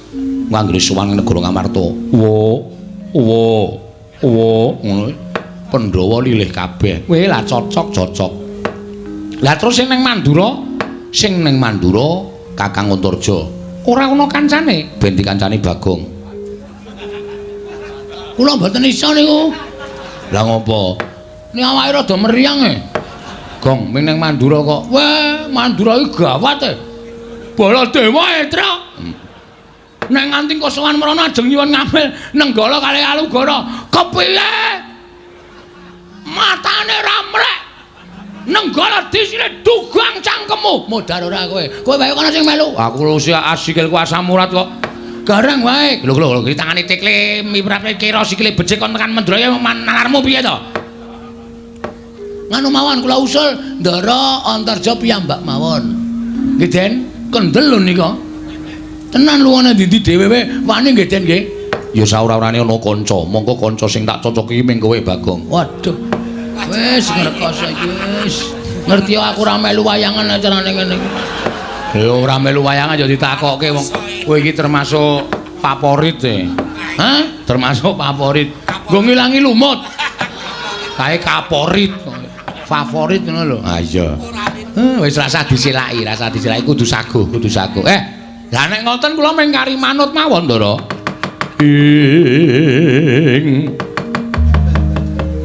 Speaker 1: Anggere sowan ning negara Ngamarta. Wo, wo, wo, ngono. Pandhawa lilih kabeh. Weh, lah cocok, cocok. Lah terus sing ning Mandura, sing ning Mandura Kakang Antarja. Ora ana kancane, ben dikancani Bagong.
Speaker 2: Kula mboten iso niku.
Speaker 1: Lah ngopo?
Speaker 2: Ning awake rada meriang e.
Speaker 1: Gong, ming ning Mandura kok.
Speaker 2: Weh, Mandura iki gawat e. Baladewa e, Truk. Nek nganti kosowan mrono ajeng nyuwun ngambil Nenggala kalih Alugoro. Kepiye? Matane ra mrek. Nenggala disine dugang cangkemmu. Modar ora kowe. Kowe wae kono sing melu.
Speaker 1: Aku lho sikilku asam urat kok.
Speaker 2: Gareng wae. Lho lho iki tangane tekle miprate kira sikile becik kon tekan Mendraya nalarmu piye to? Nganu mawon kula usul Ndara Antarja piyambak mawon. Nggih Den, kendel lho nika. Tenan luwane ndi-ndi dhewe wae wani nggih Den nggih.
Speaker 1: Ya saora-orane ana kanca, mongko kanca sing tak cocoki ming kowe Bagong.
Speaker 2: Waduh. Wis ngrekoso iki wis. Ngerti aku ora melu wayangan acarane ngene iki.
Speaker 1: Lho ora melu wayangan ya ditakokke wong kowe iki termasuk favorit e.
Speaker 2: Hah?
Speaker 1: Termasuk favorit.
Speaker 2: Nggo ngilangi lumut.
Speaker 1: Kae kaporit.
Speaker 2: Favorit ngono lho.
Speaker 1: Ah iya. Wis rasah disilaki, rasah disilaki kudu saguh, kudu saguh. Lah nek ngoten kula mung kari manut mawon, Ndara. Ing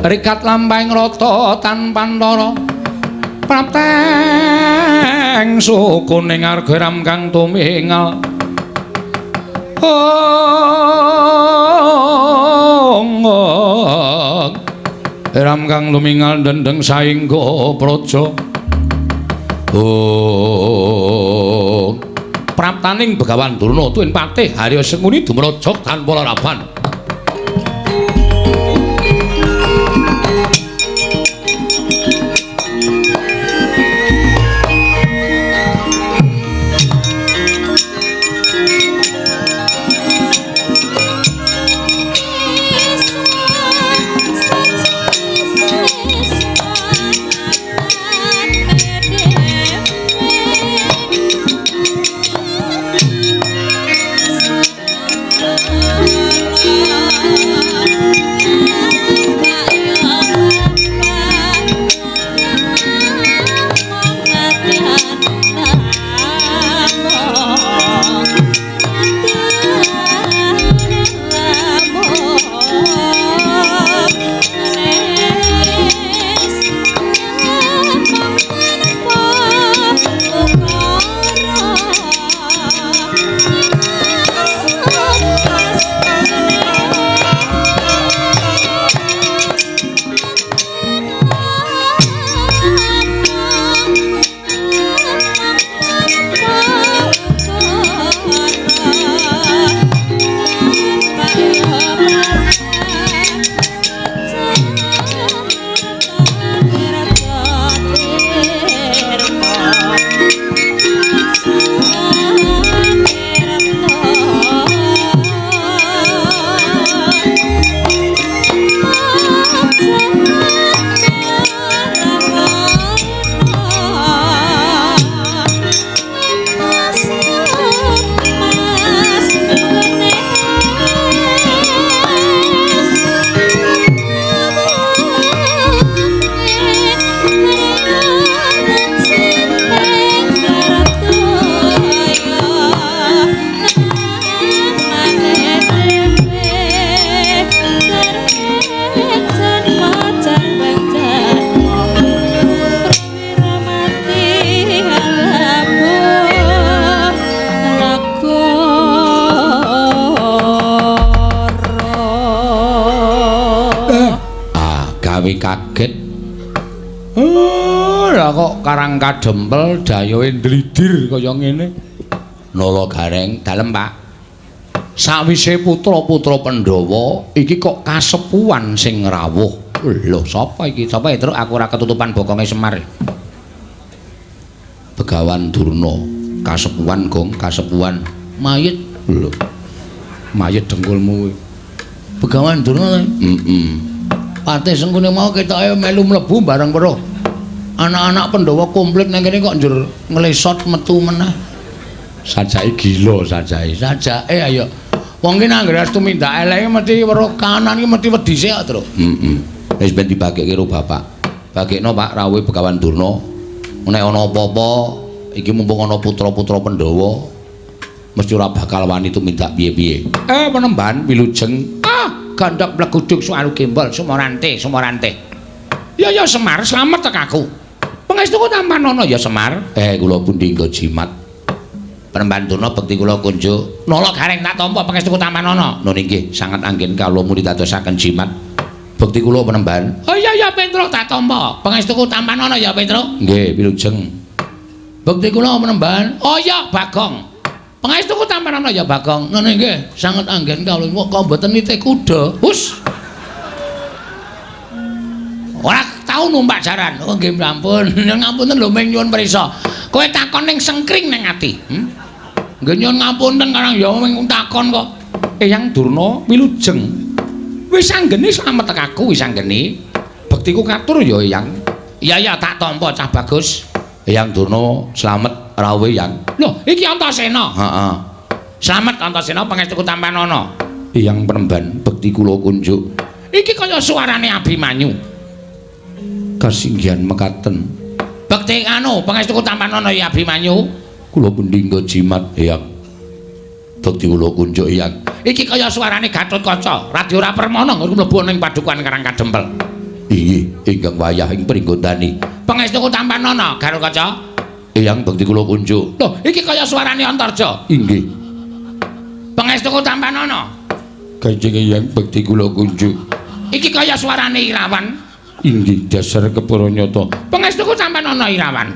Speaker 1: rikat lampahing rata tanpa ntara prapteng sukuning arga ram kang tumingal. Ong ram kang lumingal dendeng saingga praja. Oh, praptaning Begawan Durna tuwin patih Harya Sengkuni dumraja tanpa laraban. Kaget. Lah kok karang kadempel dayohe ndlidir kaya ngene. Nala Gareng, dalem Pak. Sawise putra-putra Pandhawa iki kok kasepuhan sing rawuh. Lho sapa iki? Sapa ya, Truk? Aku ora ketutupan bokonge Semar. Begawan Durna, kasepuhan Gong, kasepuhan.
Speaker 2: Mayit.
Speaker 1: Lho. Mayit dengkulmu kuwi.
Speaker 2: Begawan Durna.
Speaker 1: Heeh.
Speaker 2: Patih Sengkuni mau ketoke melu mlebu bareng weruh. Anak-anak Pandhawa komplit nang kene kok njur nglesot metu meneh.
Speaker 1: Sajake gila sajake.
Speaker 2: Sajake ayo. Wong ki nang anggere tumindak eleke mesti weruh kanan ki mesti wedi sik kok, Truk.
Speaker 1: Heeh. Wis ben dibagekke karo bapak. Bagekno Pak rawuhe Begawan Durna. Nek ana apa-apa iki mumpung ana putra-putra Pandhawa mesti ora bakal wani tumindak piye-piye. Penemban wilujeng. Ah, gandhok mleguduk suaru gembol sumorante, sumorante. Ya ya Semar, slamet tek aku. Pangestuku tampanono ya Semar. Kula pundi nggo jimat. Penemban Durna bekti kula kunjuk. Nala Gareng tak tampa pangestuku tampanana. Nun inggih sanget anggen kawula muni dadosaken jimat. Bekti kula penemban. Oh iya ya Petruk tak tampa. Pangestuku tampanana ya Petruk. Nggih, wilujeng. Bekti kula penemban. Oh iya Bagong. Pangestuku tampanana ya Bagong. Nun inggih sanget anggen kawula kok mboten nitih kuda. Hus. Ora tau numpak jaran. Oh nggih ampun. Ngapunten lho ming nyuwun prisa. Kowe takon ning sengkring ning ati. Nggih nyuwun ngapunten karang ya ming takon kok. Eyang Durna wilujeng. Wis anggene slamet aku wis anggene. Bektiku katur ya Eyang. Iya ya tak tampa cah bagus. Eyang Durna slamet rawuh Eyang. Lho iki Antasena. Heeh. Slamet Antasena pangestuku tampanana. Eyang Penemban bekti kula kunjuk. Iki kaya suarane Abimanyu. Kasinggihan mekaten. Bekti anu pangestuku tampanana ya Abimanyu. Kula pendingga jimat Eyang. Bekti kula kunjuk Eyang. Iki kaya suarane Gatotkaca, Radya ora permana nggon mlebu ning padukuhan Karang Kadempel. Inggih, ingkang wayah ing pringgondani. Pangestuku tampanana Gatotkaca. Eyang bekti kula kunjuk. Lho, iki kaya suarane Antarja. Inggih. Pangestuku tampanana. Kanjeng Eyang bekti kula kunjuk. Iki kaya suarane Irawan. Inggih dasar kepara nyata. Pangestuku tampanana Irawan.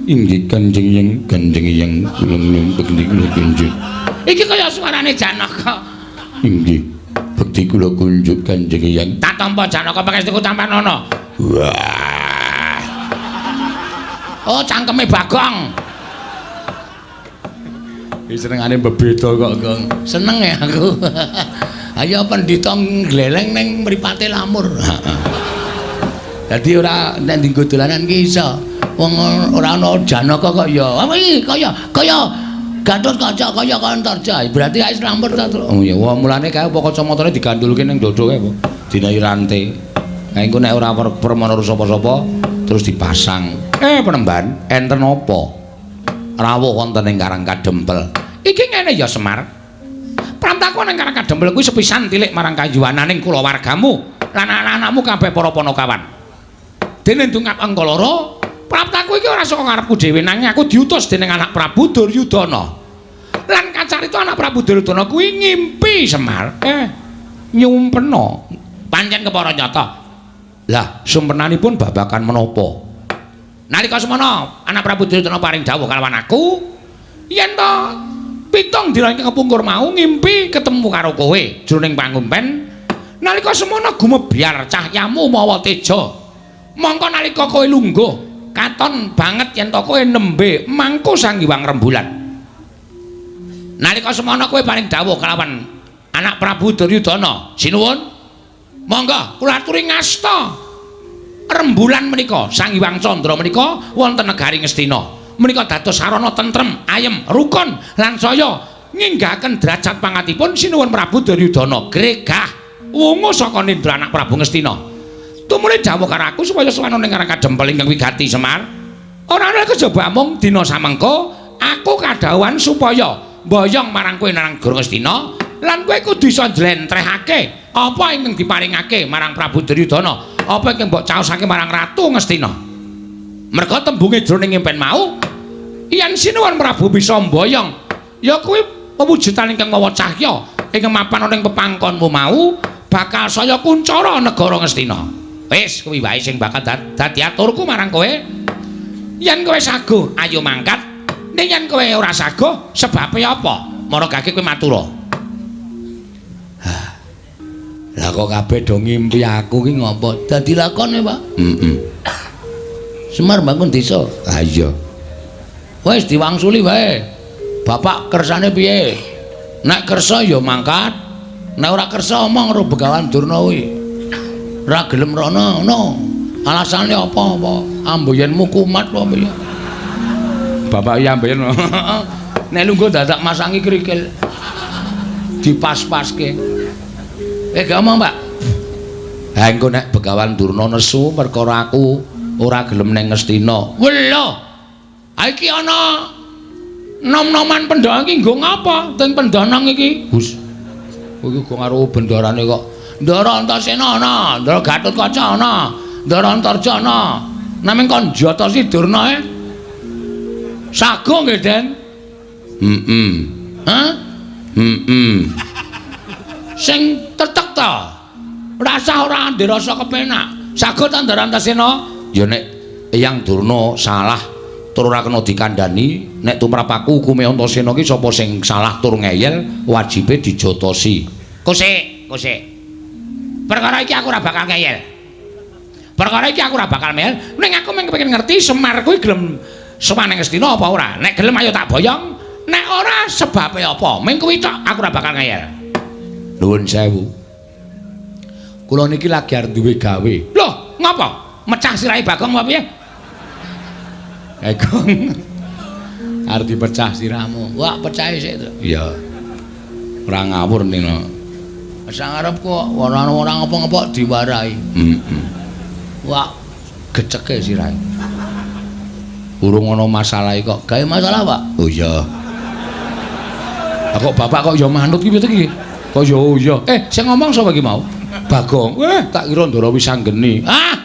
Speaker 1: Inggih Kanjeng Eyang, Kanjeng Eyang kula nyuwun bekti kula kunjuk. Iki kaya suarane Janaka. Inggih bekti kula kunjuk Kanjeng Eyang. Tak tampa Janaka pangestuku tampanana. Wah. Oh cangkeme Bagong. Iki senengane bebeda kok, Gong. Seneng ya aku. Ayo pendhita ngleleng ning mripate lamur. Heeh. Dadi ora nek dienggo dolanan ki iso. Wong ora ana Janaka kok ya. Apa iki kaya kaya Gatotkaca kaya Antarja. Berarti wis lamur ta, Truk. Oh iya, wah mulane kae apa kacamatane digandulke ning dodo kae apa? Dinahi rante. Kae engko nek ora permana sapa-sapa terus dipasang. Penemban, enten apa? Rawuh wonten ing Karang Kadempel. Iki ngene ya Semar. Pramtaku ning Karang Kadempel kuwi sepisan tilik marang kayuwananing kulawargamu lan anak-anakmu kabeh para panakawan. Dene ndungap angka loro, praptaku iki ora saka ngarepku dhewe nanging aku diutus dening anak Prabu Duryudana. Lan kacarita anak Prabu Duryudana kuwi ngimpi Semar. Nyumpena. Pancen kepara nyata. Lah, sumpenanipun babagan menapa? Nalika semana anak Prabu Duryudana paring dawuh kalawan aku, yen to pitung dina ingkang kepungkur mau ngimpi ketemu karo kowe jroning pangumpen. Nalika semana gumebyar cahyamu mawa teja. Mongko nalika kowe lungguh katon banget yen to kowe nembe mangku Sang Hyang Rembulan. Nalika semana kowe paring dawuh kalawan anak Prabu Duryudana, sinuwun monggo kula aturi ngasta rembulan menika Sang Hyang Candra menika wonten negari Ngastina. Menika dados sarana tentrem, ayem, rukun lan saya nginggahaken derajat pangatipun sinuwun Prabu Duryudana gregah wungu saka nindra anak Prabu Ngastina. Tumuli dawuh karo aku supaya sowan ning Karang Kadempel ingkang wigati Semar. Ora ana kejaba mung dina samengko aku kadhawuhan supaya mboyong marang kowe nang Negara Ngastina lan kowe kudu iso njlentrehake apa ingkang diparingake marang Prabu Duryudana, apa ingkang mbok caosake marang Ratu Ngastina. Merga tembunge jroning impen mau yen sinuwun Prabu bisa mboyong ya kuwi pewujudan ingkang mawa cahya ingkang mapan ana ing pepangkonmu mau bakal saya kuncara negara Ngastina. Wis kuwi wae sing bakal dadi aturku marang kowe. Yen kowe saguh ayo mangkat, ning yen kowe ora saguh sebabe apa? Maragake kowe matura. Lah kok kabeh do ngimpi aku ki ngopo? Dadi lakone, Pak. Heeh. Semar bangun desa. Ha iya. Wis diwangsuli wae. Bapak kersane piye? Nek kersa ya mangkat, nek ora kersa omong karo Begawan Durna kuwi. Ora gelem rono ngono. Alasane apa-apa? Amboyenmu kumat apa piye? Bapak iya amboyen. Nek lungguh dadak masangi krikil. Dipas-paske. Gak omong, Pak. Ha engko nek Begawan Durna nesu perkara aku ora gelem ning Ngastina. Welo. Ha iki ana nom-noman pendhang iki nggo ngapa? Teng pendhanang iki. Hus. Iki go karo bendarane kok. Ndara Antasena ana, Ndara Gatotkaca ana, Ndara Antarja ana. Naming kon njata si Durna e. Sago nggih, Den. Heeh.
Speaker 2: Hah?
Speaker 1: Heeh.
Speaker 2: Sing tetek ta. Rasah ora ndek rasa kepenak. Saged ta Ndara Antasena?
Speaker 1: Ya nek Eyang Durna salah tur ora kena dikandhani, nek tumrap aku hukume Antasena ki sapa sing salah tur ngeyel wajibe dijotosi.
Speaker 2: Kosek, kosek. Perkara iki aku ora bakal ngeyel. Perkara iki aku ora bakal ngeyel, ning aku mung kepengin ngerti Semar kuwi gelem sowan ning Ngastina apa ora. Nek gelem ayo tak boyong, nek ora sebabe apa? Mung kuwi tok aku ora bakal ngeyel.
Speaker 1: Nuwun sewu. Kula niki lagi arep duwe gawe.
Speaker 2: Loh, ngapa? Mecah sirahe Bagong apa piye?
Speaker 1: Bagong. Arep dipecah sirahmu.
Speaker 2: Wah, pecahe sik to.
Speaker 1: Iya. Ora ngawur nino.
Speaker 2: Sak arep kok ora ora ngapa-ngapa diwarahi.
Speaker 1: Heeh.
Speaker 2: Wah,
Speaker 1: geceke sirahe. Urung ana masalah kok.
Speaker 2: Gawe masalah, Pak?
Speaker 1: Oh iya. Lah kok bapak kok ya manut ki piye iki? Kok ya oh iya. Sing ngomong sapa iki mau? Bagong. Tak kira Ndara Wisanggeni.
Speaker 2: Ah,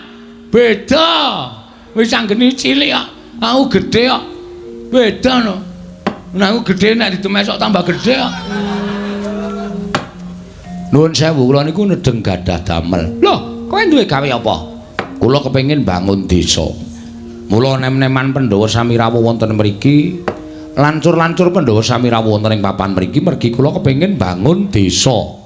Speaker 2: beda. Wisanggeni cilik kok. Aku gedhe kok. Beda no. Nek aku gedhe nek didemesok tambah gedhe kok.
Speaker 1: Nuwun sewu, kula niku nedeng gadah damel.
Speaker 2: Loh, kowe duwe gawe apa?
Speaker 1: Kula kepengin bangun desa. Mula nem-neman Pandhawa sami rawuh wonten mriki, lancur-lancur Pandhawa sami rawuh wonten ing papan mriki mergi kula kepengin bangun desa.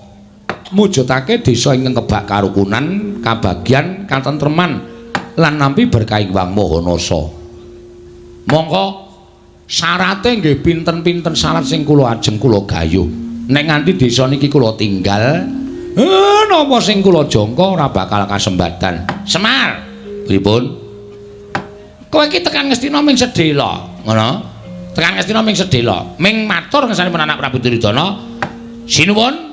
Speaker 1: Mujudake desa ingkang kebak karukunan, kabagyan, katentreman lan nampi berkah Hyang Maha Nasa. Mongko syarate nggih pinten-pinten syarat sing kula ajeng kula gayuh. Nek nganti desa niki kula tinggal, napa sing kula jangka ora bakal kasembadan.
Speaker 2: Semar,
Speaker 1: pripun?
Speaker 2: Kowe iki tekan Ngastina ming sedhela, ngono? Tekan Ngastina ming sedhela, ming matur ngersanipun anak Prabu Duryudana. Sinuwun.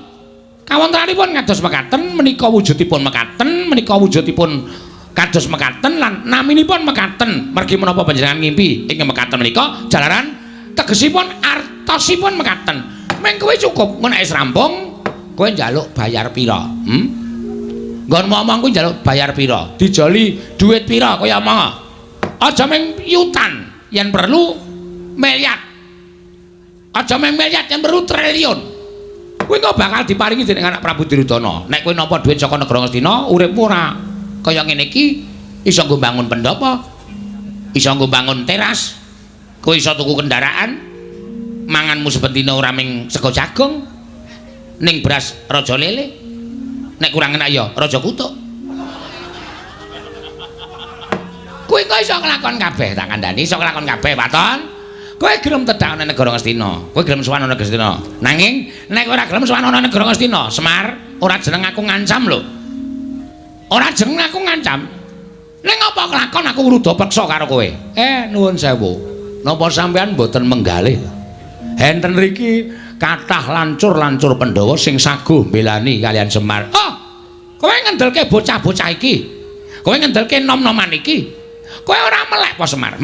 Speaker 2: Kawontenanipun kados mekaten menika wujudipun mekaten, menika wujudipun kados mekaten lan naminipun mekaten. Mergi menapa panjenengan ngimpi ing mekaten menika jalaran tegesipun artosipun mekaten. Ming kowe cukup ngono nek wis rampung kowe njaluk bayar pira? Nggon ngomong kuwi njaluk bayar pira? Dijoli dhuwit pira kowe omong? Aja ming yutan, yen perlu miliar. Aja ming miliar, yen perlu triliun. Kowe kok bakal diparingi dening anak Prabu Duryudana. Nek kowe nampa dhuwit saka negara Ngastina, uripmu ora kaya ngene iki, iso nggo bangun pendhapa, iso nggo bangun teras, kowe iso tuku kendaraan, manganmu saben dina ora ming sego jagung, ning beras raja lele. Nek kurang enak ya raja kutuk. Kowe kok iso nglakon kabeh, tak kandhani iso nglakon kabeh, waton. Kowe gelem tedhak ana negara Ngastina, kowe gelem sowan ana Ngastina. Nanging nek ora gelem sowan ana negara Ngastina, Semar, ora jeneng aku ngancam lho. Ora jeneng aku ngancam. Ning apa kelakon aku ngruda peksa karo kowe?
Speaker 1: Nuwun sewu. Napa sampean mboten menggalih? Enten riki kathah lancur-lancur Pandhawa sing saguh mbelani kalian Semar.
Speaker 2: Oh, kowe ngendelke bocah-bocah iki. Kowe ngendelke nom-noman iki. Kowe ora melek apa Semar?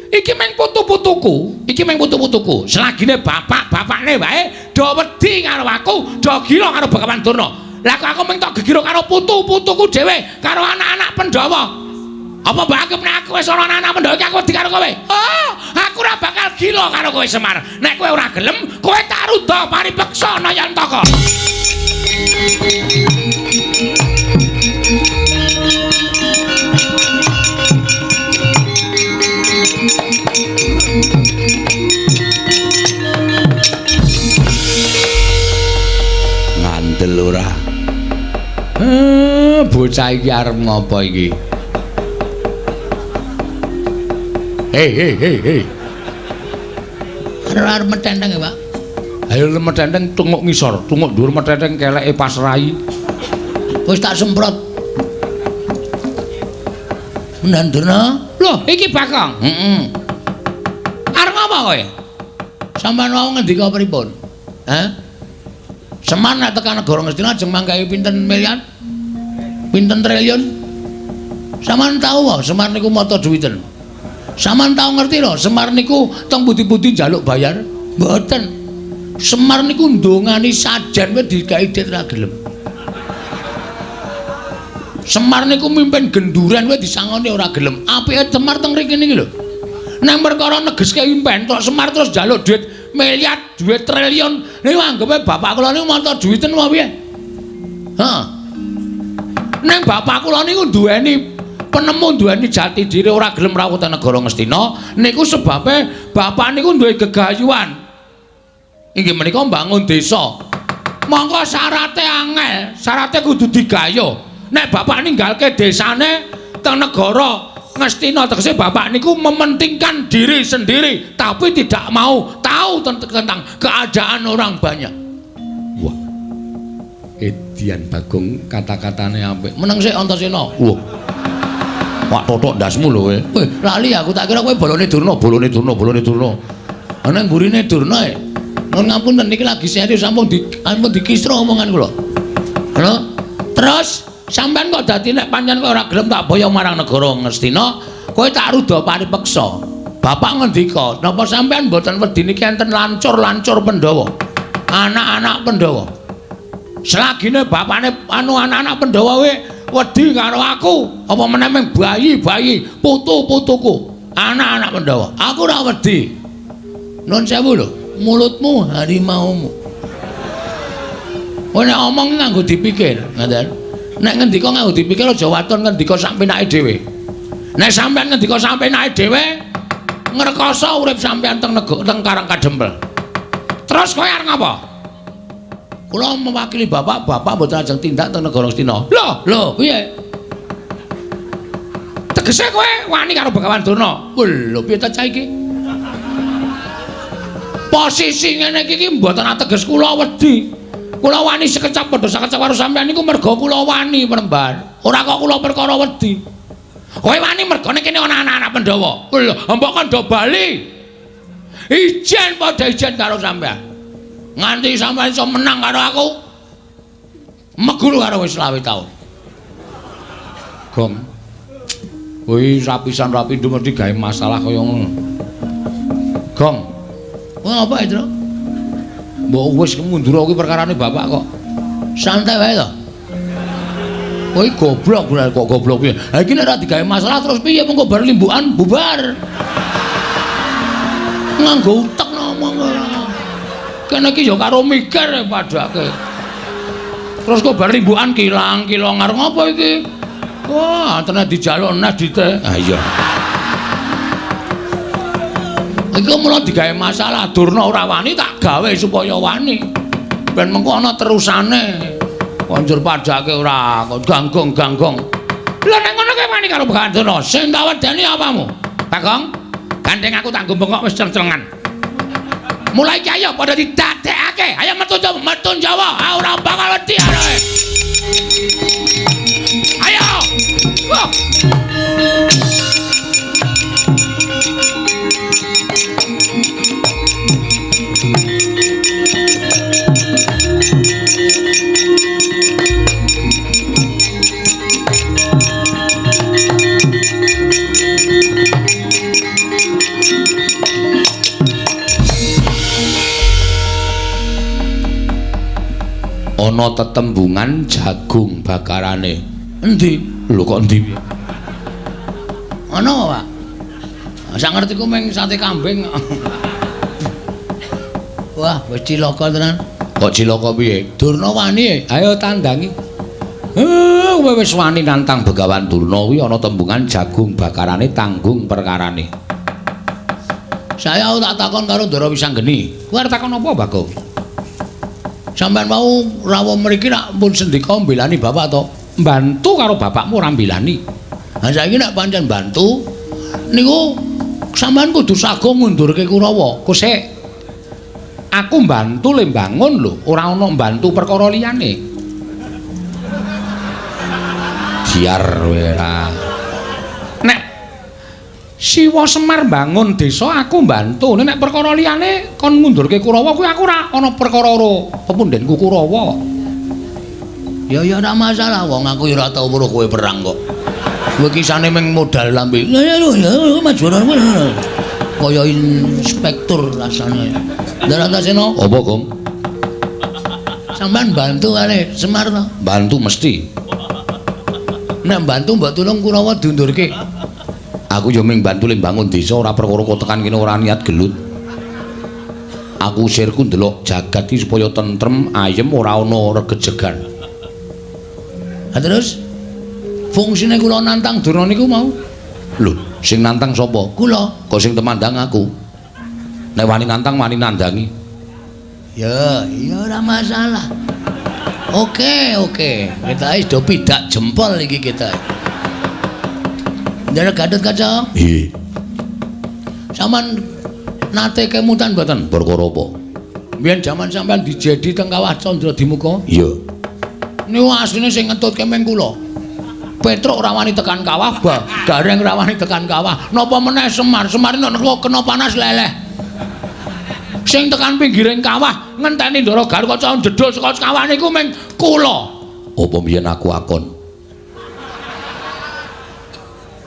Speaker 2: Iki mung putu-putuku, iki mung putu-putuku. Selagine bapak-bapakne wae do wedi karo aku, do gila karo Begawan Durna. Lah kok aku mung tok gegira karo putu-putuku dhewe, karo anak-anak Pandhawa. Apa mbok anggap nek aku wis ana anak-anak Pandhawa iki aku wedi karo kowe? Oh, aku ora bakal gila karo kowe Semar. Nek kowe ora gelem, kowe tak ruda paripeksa Nayantaka.
Speaker 1: Ngandel ora? Bocah iki arep ngopo iki? Hei hei hei hei.
Speaker 2: Arep metenteng ya, Pak?
Speaker 1: Ayo metenteng tunguk ngisor, tunguk dhuwur metenteng keleke pas rai.
Speaker 2: Wis tak semprot. Nandurna? Loh, iki Bagong. Heeh. Arep ngapa kowe? Sampeyan wau ngendika pripun? Hah? Semar nek tekan negara Ngastina ajeng manggahi pinten miliar? Pinten triliun? Sampeyan tau wae Semar niku mata duwiten. Sampeyan tau ngerti lho, Semar niku teng pundi-pundi njaluk bayar? Mboten. Semar niku ndongani sajen wae digawe dit ra gelem. Semar niku mimpin genduren wae disangoni ora gelem. Apike Semar teng mriki niki lho. Nang perkara negeske impen tok Semar terus njaluk duit miliar, duit triliun. Niku anggepe bapak kula niku manca duwiten apa piye? Heeh. Ning bapak kula niku duweni penemu, duweni jati diri, ora gelem rawuh teng negara Ngastina. Niku sebabe bapak niku duwe gegayuhan. Inggih menika mbangun desa. Mongko syarate angel, syarate kudu digayuh. Nek bapak ninggalke desane teng negara Ngastina, tegese bapak niku mementingkan diri sendiri tapi tidak mau tahu tentang keadaan orang banyak. Wah. Edian Bagong kata-katane apik. Meneng sik Antasena. Wah. Wak totok ndasmu lho kowe. Weh, lali aku tak kira kowe bolone Durna, bolone Durna, bolone Durna. Ana mburine Durna e. Nuwun ngapunten niki lagi serius sampun dikisra omongan kula. Lho, terus sampean kok dadi nek pancen kowe ora gelem tak boyong marang negara Ngastina, kowe tak ruda paripeksa. Bapak ngendika, napa sampean mboten wedi niki enten lancur-lancur Pandhawa? Anak-anak Pandhawa. Selagine bapakne anu anak-anak Pandhawa we wedi karo aku, apa meneh ming bayi-bayi putu-putuku, anak-anak Pandhawa. Aku ora wedi. Nun sewu lho, mulutmu harimaumu. Kowe nek omong nganggo dipikir, ngoten. Nek ngendika nganggo dipikir aja waton ngendika sak penake dhewe. Nek sampean ngendika sak penake dhewe, ngrekoso urip sampean teng teng Karang Kadempel. Terus kowe arep ngapa? Kula mewakili bapak, bapak mboten ajeng tindak teng negara Ngastina. Lho, lho, piye? Tegese kowe wani karo Begawan Durna? Lho, piye ta cah iki? Posisi ngene iki mboten ateges kula wedi. Kula wani sekecap padha sakecap karo sampean niku merga kula wani Panembahan. Ora kok kula perkara wedi. Kowe wani mergane kene ana anak-anak Pandhawa. Lho, mbok kandha bali. Ijen padha ijen karo sampean. Nganti sampean iso menang karo aku. Meguru karo wis 25 taun. Gong. Kuwi rapisan rapindo mesti gawe masalah kaya ngono. Gong. Wah, apa itu? Mbok wis mundur kuwi perkarane bapak kok. Santai wae to. Kowe goblok kok goblok piye? Ha iki nek ora digawe masalah terus piye mengko bar limbukan bubar. Nganggo utek ngomong. Kene iki ya karo mikir padake. Terus kok bar limbukan kilang-kilong arep ngopo iki? Wah, tenan dijaluk nes dite. Ha iya. Iku mula digawe masalah Durna ora wani tak gawe supaya wani. Ben mengko ana terusane. Konjur padake ora ganggong-ganggong. Lha nek ngono kowe wani karo Begawan Durna, sing tak wedeni apamu? Bagong, gandeng aku tak nggo bengok wis ceng-cengan. Mulai iki ayo padha didadekake. Ayo metu Jawa, metu Jawa. Ah ora bakal wedi ae. Ayo. Wah. Ana tetembungan jagung bakarane. Endi? Lho kok endi piye? Ana apa, Pak? Sak ngertiku mung sate kambing. Wah, wis cilaka tenan. Kok cilaka piye? Durna wani. Ayo tandangi. Kowe wis wani nantang Begawan Durna kuwi ana tembungan jagung bakarane tanggung perkarane. Saya tak takon karo Ndara Wisanggeni. Kowe arep takon apa, Bagong? Sampeyan mau rawuh mriki rak pun sendika mbelani bapak to? Mbantu karo bapakmu ora mbelani. Ha saiki nek pancen bantu niku sampeyan kudu sago ngundurke Kurawa. Kosek. Aku mbantu le mbangun lho, ora ana mbantu perkara liyane. Diar ora. Nek Siwa Semar mbangun desa aku mbantu. Nek perkara liyane kon ngundurke Kurawa kuwi aku ora ana perkara karo pepundhenku Kurawa. Ya ya ora masalah wong aku ya ora tau weruh kowe perang kok. Kowe kisane mung modal lambe. Ya ya ya maju kaya inspektur rasane. Ndarantasena apa, Gong? Sampeyan bantu kali Semar to? Bantu mesti. Nek bantu mbok tulung Kurawa diundurke. Aku yo mung bantu le mbangun desa ora perkara kok tekan kene ora niat gelut.
Speaker 1: Aku sirku ndelok jagat iki supaya tentrem, ayem, ora ana regejegan.
Speaker 2: Ha terus fungsine kula nantang Durna niku mau.
Speaker 1: Lho, sing nantang sapa?
Speaker 2: Kula.
Speaker 1: Kok sing temandang aku? Nek wani nantang, wani nandangi.
Speaker 2: Ya, ya ora masalah. Oke, oke. Kita wis do pidak jempol iki kita. Ndara Gatotkaca.
Speaker 1: Nggih.
Speaker 2: Sampeyan nate kemutan mboten?
Speaker 1: Perkara apa?
Speaker 2: Biyen jaman sampeyan dijedi teng Kawah Candra Dimuka.
Speaker 1: Iya.
Speaker 2: Niku asline sing ngetutke meng kula. Petruk ora wani tekan kawah, Gareng ora wani tekan kawah. Napa meneh Semar? Semar nek kena panas leleh. Sing tekan pinggiring kawah ngenteni Ndara Gatotkaca njedhul saka kawah niku meng kula.
Speaker 1: Apa mbiyen aku akon?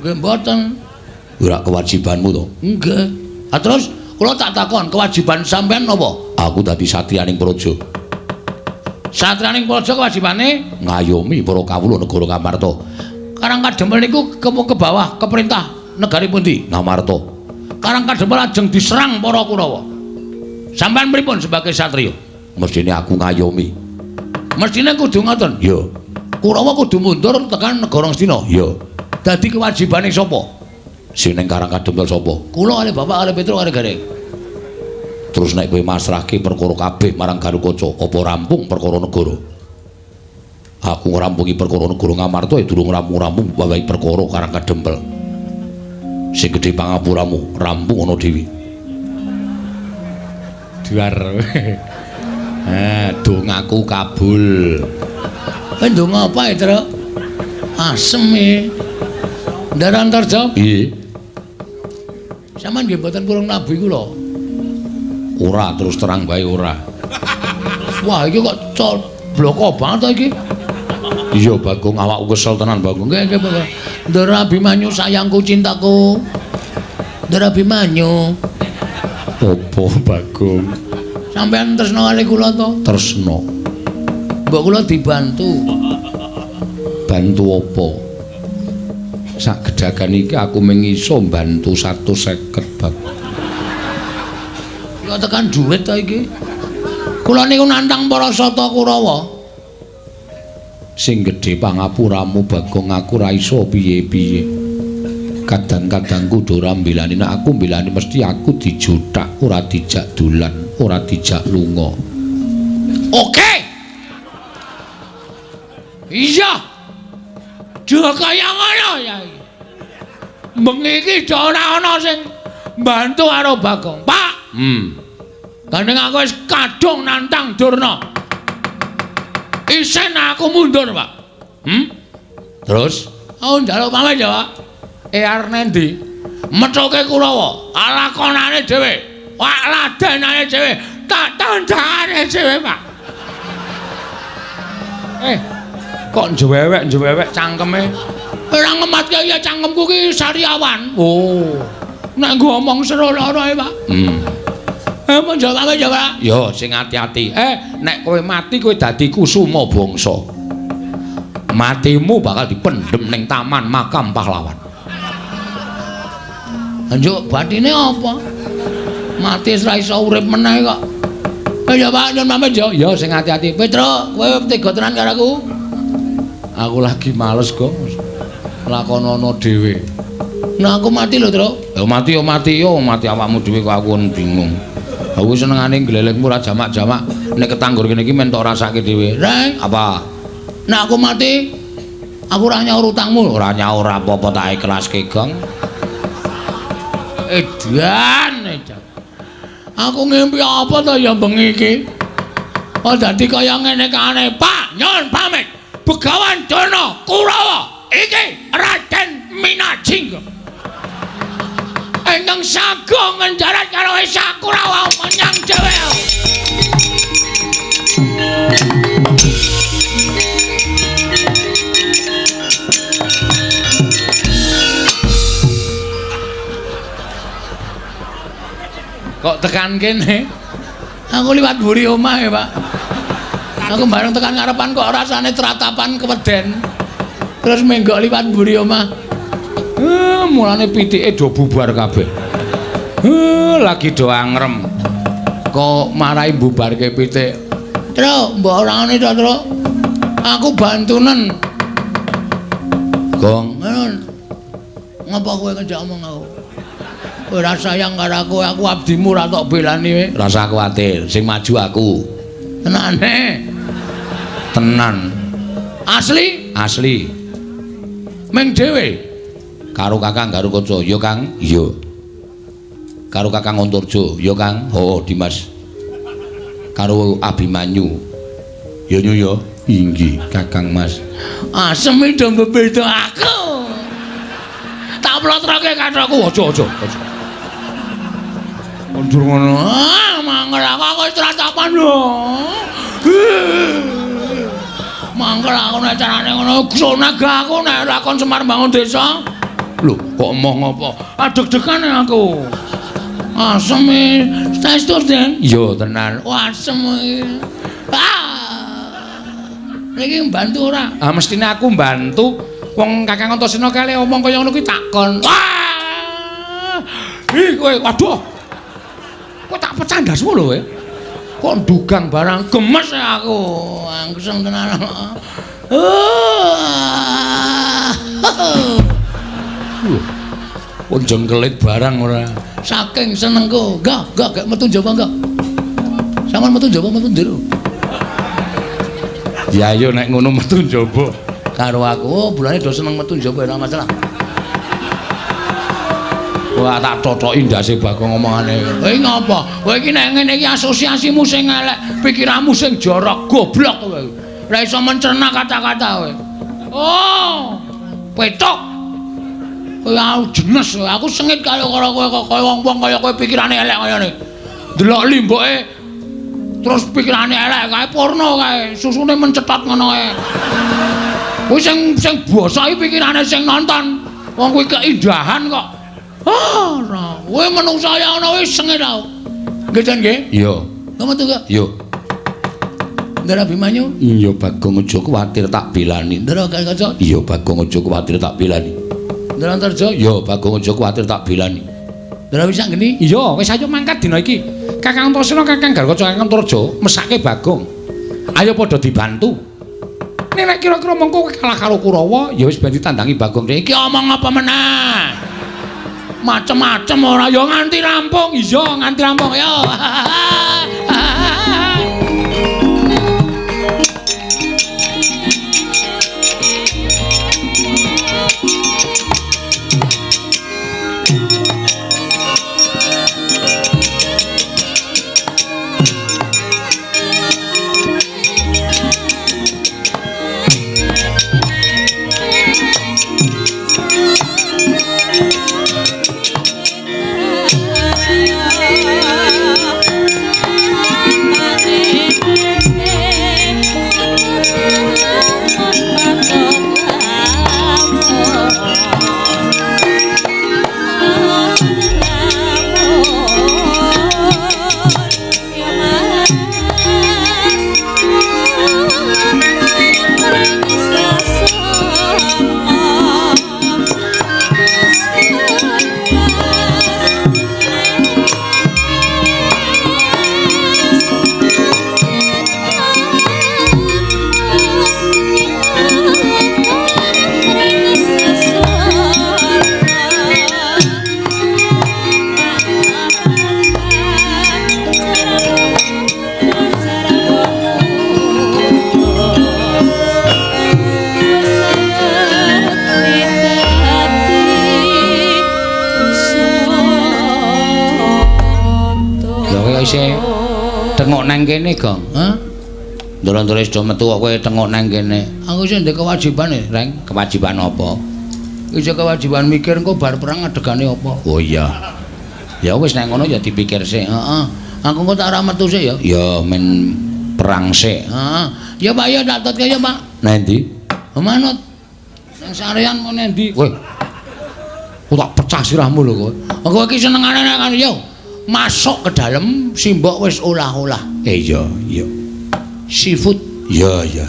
Speaker 2: Nggih mboten.
Speaker 1: Ora kewajibanmu to?
Speaker 2: Nggih. Ha terus kula tak takon, kewajiban sampean napa?
Speaker 1: Aku dadi satriyaning praja.
Speaker 2: Satriyaning praja kewajibane
Speaker 1: ngayomi para kawula negara Ngamarta.
Speaker 2: Karang Kadempel niku ke bawah ke perintah negari pundi?
Speaker 1: Ngamarta.
Speaker 2: Karang Kadempel ajeng diserang para Kurawa. Sampean pripun sebagai satriya?
Speaker 1: Mestine aku ngayomi.
Speaker 2: Mestine kudu ngoten.
Speaker 1: Iya.
Speaker 2: Kurawa kudu mundur tekan negara Ngastina.
Speaker 1: Iya.
Speaker 2: Dadi kewajibane sapa?
Speaker 1: Sing ning Karang Kadempel sapa?
Speaker 2: Kula kalih bapak kalih Petruk kalih Gareng.
Speaker 1: Terus nek kowe masrahke perkara kabeh marang Gatotkaca, apa rampung perkara negara? Aku ngrampungi perkara negara Ngamarta ya durung rampung-rampung wawahi perkara Karang Kadempel. Sing gedhe pangapuramu, rampung ana dhewe. Duar. Dongaku kabul.
Speaker 2: Kowe ndonga apa, Truk? Asem e. Ndara Antarja?
Speaker 1: Nggih.
Speaker 2: Sampeyan nggih mboten purung nabuhi kula.
Speaker 1: Ora, terus terang bae ora.
Speaker 2: Wah, iki kok bloko banget to iki.
Speaker 1: Iya, Bagong, awakku kesel tenan, Bagong.
Speaker 2: Nggih, nggih, Bagong. Ndara Abimanyu sayangku, cintaku. Ndara Abimanyu.
Speaker 1: Apa, Bagong?
Speaker 2: Sampeyan tresna kali kula to?
Speaker 1: Tresna.
Speaker 2: Mbok kula dibantu.
Speaker 1: Bantu apa? Sak gedagan iki aku mung iso mbantu 150, Bagong.
Speaker 2: Kok tekan duit to iki? Kula niku nantang para sata Kurawa.
Speaker 1: Sing gedhe pangapuramu, Bagong, aku ora iso piye-piye. Kadang-kadang kudu ora mbelani, nek aku mbelani mesti aku dijuthak, ora dijak dolan, ora dijak lunga.
Speaker 2: Oke. Iya. Duh kaya ngono ya iki. Bengi iki do ora ana sing mbantu karo Bagong. Pak. Gandeng aku wis kadung nantang Durna. Isen aku mundur, Pak.
Speaker 1: Terus?
Speaker 2: Aku njaluk pamit ya, Pak. Arep nendi? Methuke Kurawa, lakonane dhewe, wak ladenane dhewe, tak tandangane dhewe, Pak.
Speaker 1: Kok njewewek-njewewek cangkeme?
Speaker 2: Ora ngematke ya cangkemku ki sariawan. Oh. Nek nggo omong seru lara e, Pak. Mun jawab ya, Pak.
Speaker 1: Yo sing ati-ati. Nek kowe mati kowe dadi kusuma bangsa. Matimu bakal dipendhem ning taman makam pahlawan.
Speaker 2: Njuk batine apa? Mati wis ra iso urip meneh kok. Ya Pak, nyun pamit yo.
Speaker 1: Yo sing ati-ati.
Speaker 2: Petruk, kowe tega tenan karo aku?
Speaker 1: Aku lagi males kok. Lakonono dhewe.
Speaker 2: Nah aku mati lho, Truk.
Speaker 1: Ya mati yo mati yo, mati awakmu dhewe kok aku bingung. Aku senengane glelengmu ora jamak-jamak. Nek ketanggur kene iki men tok rasake dhewe.
Speaker 2: Reng,
Speaker 1: apa?
Speaker 2: Nek aku mati, aku ora nyaur utangmu.
Speaker 1: Ora nyaur apa-apa tak ikhlaske, Gong.
Speaker 2: Edan, edan. Aku ngimpi apa to ya bengi iki? Oh dadi kaya ngene kane, Pak, nyun pamit. Begawan Durna Kurawa iki Raden Minajingga. Ingkang sagung ngenjarat karo Esa Kurawa menyang dhewe.
Speaker 1: Kok tekan kene?
Speaker 2: Aku liwat mburi omah ya, Pak. Aku bareng tekan ngarepan kok rasane tratapan keweden. Terus menggok liwat mburi omah.
Speaker 1: Mulane pitike do bubar kabeh. Lagi do angrem.
Speaker 2: Kok marai bubarke pitik. Truk, mbok ora ngene to, Truk. Aku bantunen.
Speaker 1: Gong.
Speaker 2: Ngapa kowe ngejak omong aku? Ora sayang karo aku, aku abdimu ora tok belani kowe.
Speaker 1: Rasa kuwatir, sing maju aku.
Speaker 2: Tenane.
Speaker 1: Tenan.
Speaker 2: Asli?
Speaker 1: Asli.
Speaker 2: Ming dhewe.
Speaker 1: Karo Kakang Garukaca, ya Kang? Iya. Karo Kakang Antarja, ya Kang? Heeh, Dimas. Karo Abimanyu. Ya nyu ya. Inggih, Kakang Mas.
Speaker 2: Asem iki do mbebeda aku. Tak plotroke kathokku,
Speaker 1: aja aja aja.
Speaker 2: Mundur ngono. Ah, mangkel aku wis tratapan lho. Mangkel aku nek carane ngono, sonag aku nek ora kon Semar bangun desa.
Speaker 1: Lho, kok emoh ngopo?
Speaker 2: Ah, deg-degan aku. Asem iki. Saestu, Den?
Speaker 1: Iya, tenan.
Speaker 2: Oh, asem iki. Ah. Niki mbantu ora?
Speaker 1: Ah, mestine aku mbantu. Wong Kakang Antasena kale omong kaya ngono kuwi takon.
Speaker 2: Wah! Ih, kowe waduh. Kowe tak pecah ndasmu lho kowe. Kok ndugang barang gemes aku. Angseng tenan.
Speaker 1: Kok jengkelit barang ora.
Speaker 2: Saking senengku. Enggak, enggak, gak metu njaba enggak. Sampeyan metu njaba metu njero.
Speaker 1: Ya ayo nek ngono metu njaba.
Speaker 2: Karo aku, oh, bulane do seneng metu njaba ora masalah.
Speaker 1: Wah, tak totoki ndase Bagong omongane.
Speaker 2: Kowe ngopo? Kowe iki nek ngene iki asosiasimu sing elek, pikiranmu sing jorok, goblok kowe. Ora iso mencerna kata-kata kowe. Oh, petok. Kowe aku jenes, aku sengit karo kowe kok kaya wong-wong kaya kowe pikirane elek kaya ngene. Delok limboke terus pikirane elek kae porno kae, susune mencetot ngono kae. Kuwi sing sing basa iki pikirane sing nonton. Wong kuwi keindahan kok. Ah, ora. Kowe menungsa ya ngono wis sengit aku. Nggih, Jan nggih?
Speaker 1: Iya.
Speaker 2: Kok metu kok?
Speaker 1: Iya.
Speaker 2: Ndara Abimanyu?
Speaker 1: Iya, Bagong aja kuwatir tak belani.
Speaker 2: Ndara Garukaca?
Speaker 1: Iya, Bagong aja kuwatir tak belani.
Speaker 2: Ndara Antarja?
Speaker 1: Iya, Bagong aja kuwatir tak belani.
Speaker 2: Ndara Wisanggeni?
Speaker 1: Iya, wis ayo mangkat dina iki. Kakang Antasena, Kakang Garukaca, Kakang Antarja mesake Bagong. Ayo padha dibantu. Nek kira-kira mengko kowe kalah karo Kurawa, ya wis ben ditandangi Bagong.
Speaker 2: Iki omong apa meneh? Macem-macem ora ya nganti rampung.
Speaker 1: Iya, nganti rampung
Speaker 2: ya.
Speaker 1: Isih tengok nang kene, Gong.
Speaker 2: Hah?
Speaker 1: Ndoro-ndoro wis do metu kok kowe tengok nang kene.
Speaker 2: Aku isih ndek kewajiban e,
Speaker 1: Reng. Kewajiban apa?
Speaker 2: Isih kewajiban mikir engko bar perang adegane apa.
Speaker 1: Oh iya. Ya wis nek ngono ya dipikir sik.
Speaker 2: Heeh. Aku engko tak ora metu sik ya.
Speaker 1: Ya men perang sik.
Speaker 2: Heeh. Ya Pak ya tak tutke ya Pak.
Speaker 1: Nang endi?
Speaker 2: Manut. Nang sarean mau nang endi?
Speaker 1: Kowe. Aku tak pecah sirahmu lho kowe.
Speaker 2: Kowe iki senengane nek kan yo. Masuk ke dalam simbok wis olah-olah.
Speaker 1: Iya, iya.
Speaker 2: Seafood.
Speaker 1: Iya, iya.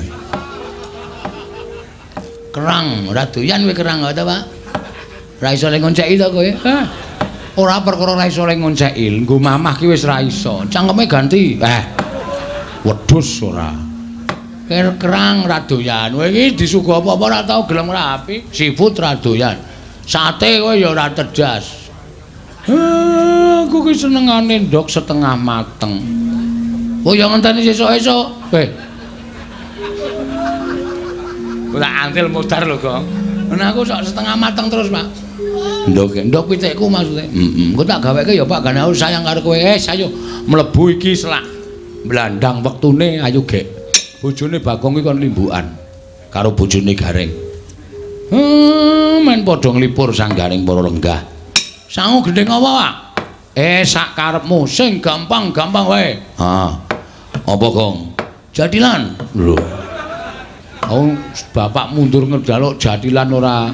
Speaker 2: Kerang, ora doyan kowe kerang ta, Pak? Ora iso le ngonceki to kowe. Hah.
Speaker 1: Ora perkara ora iso ngonceki, nggo mamah ki wis ra iso. Cangkeme ganti. Eh. Wedhus ora. Kerang ra doyan. Kowe iki disuguh apa-apa ora tau gelem ngrapi. Seafood ra doyan. Sate kowe ya ora cerdas. Aku ki senengane ndok setengah mateng. Oh ya ngenteni sesuk-esuk. Eh. Ora antil modar lho, Gong. Nah aku sok setengah mateng terus, Pak. Ndok, ndok pitikku maksudnya. Heeh. Engko tak gaweke ya, Pak, gane aku sayang karo kowe. Eh, ayo mlebu iki selak. Blandang wektune ayo gek. Bojone Bagong iki kon limbukan karo bojone Gareng. Men padha nglipur sang Gareng para lenggah. Sangu gendhing apa, Pak? Eh, sak karepmu sing gampang-gampang wae. Heeh. Apa, Gong? Jatilan. Lho. Oh, bapak mundur ngejaluk jatilan ora.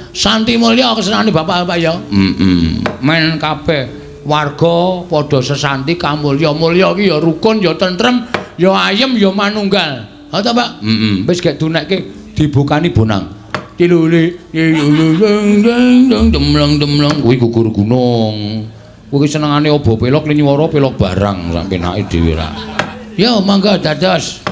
Speaker 1: Santi mulya kesenane bapak-bapak ya. Heeh. Men kabeh warga padha sesanti kamulya. Mulya iki ya rukun, ya tentrem, ya ayem, ya manunggal. Ha ta, Pak? Heeh. Wis gek dunekke dibukani bonang. Tiluli demleng-demleng kuwi gugur gunung. Kuwi senengane obo pelok linyuwara pelok barang sak penake dhewe ra. Yo mangga dados.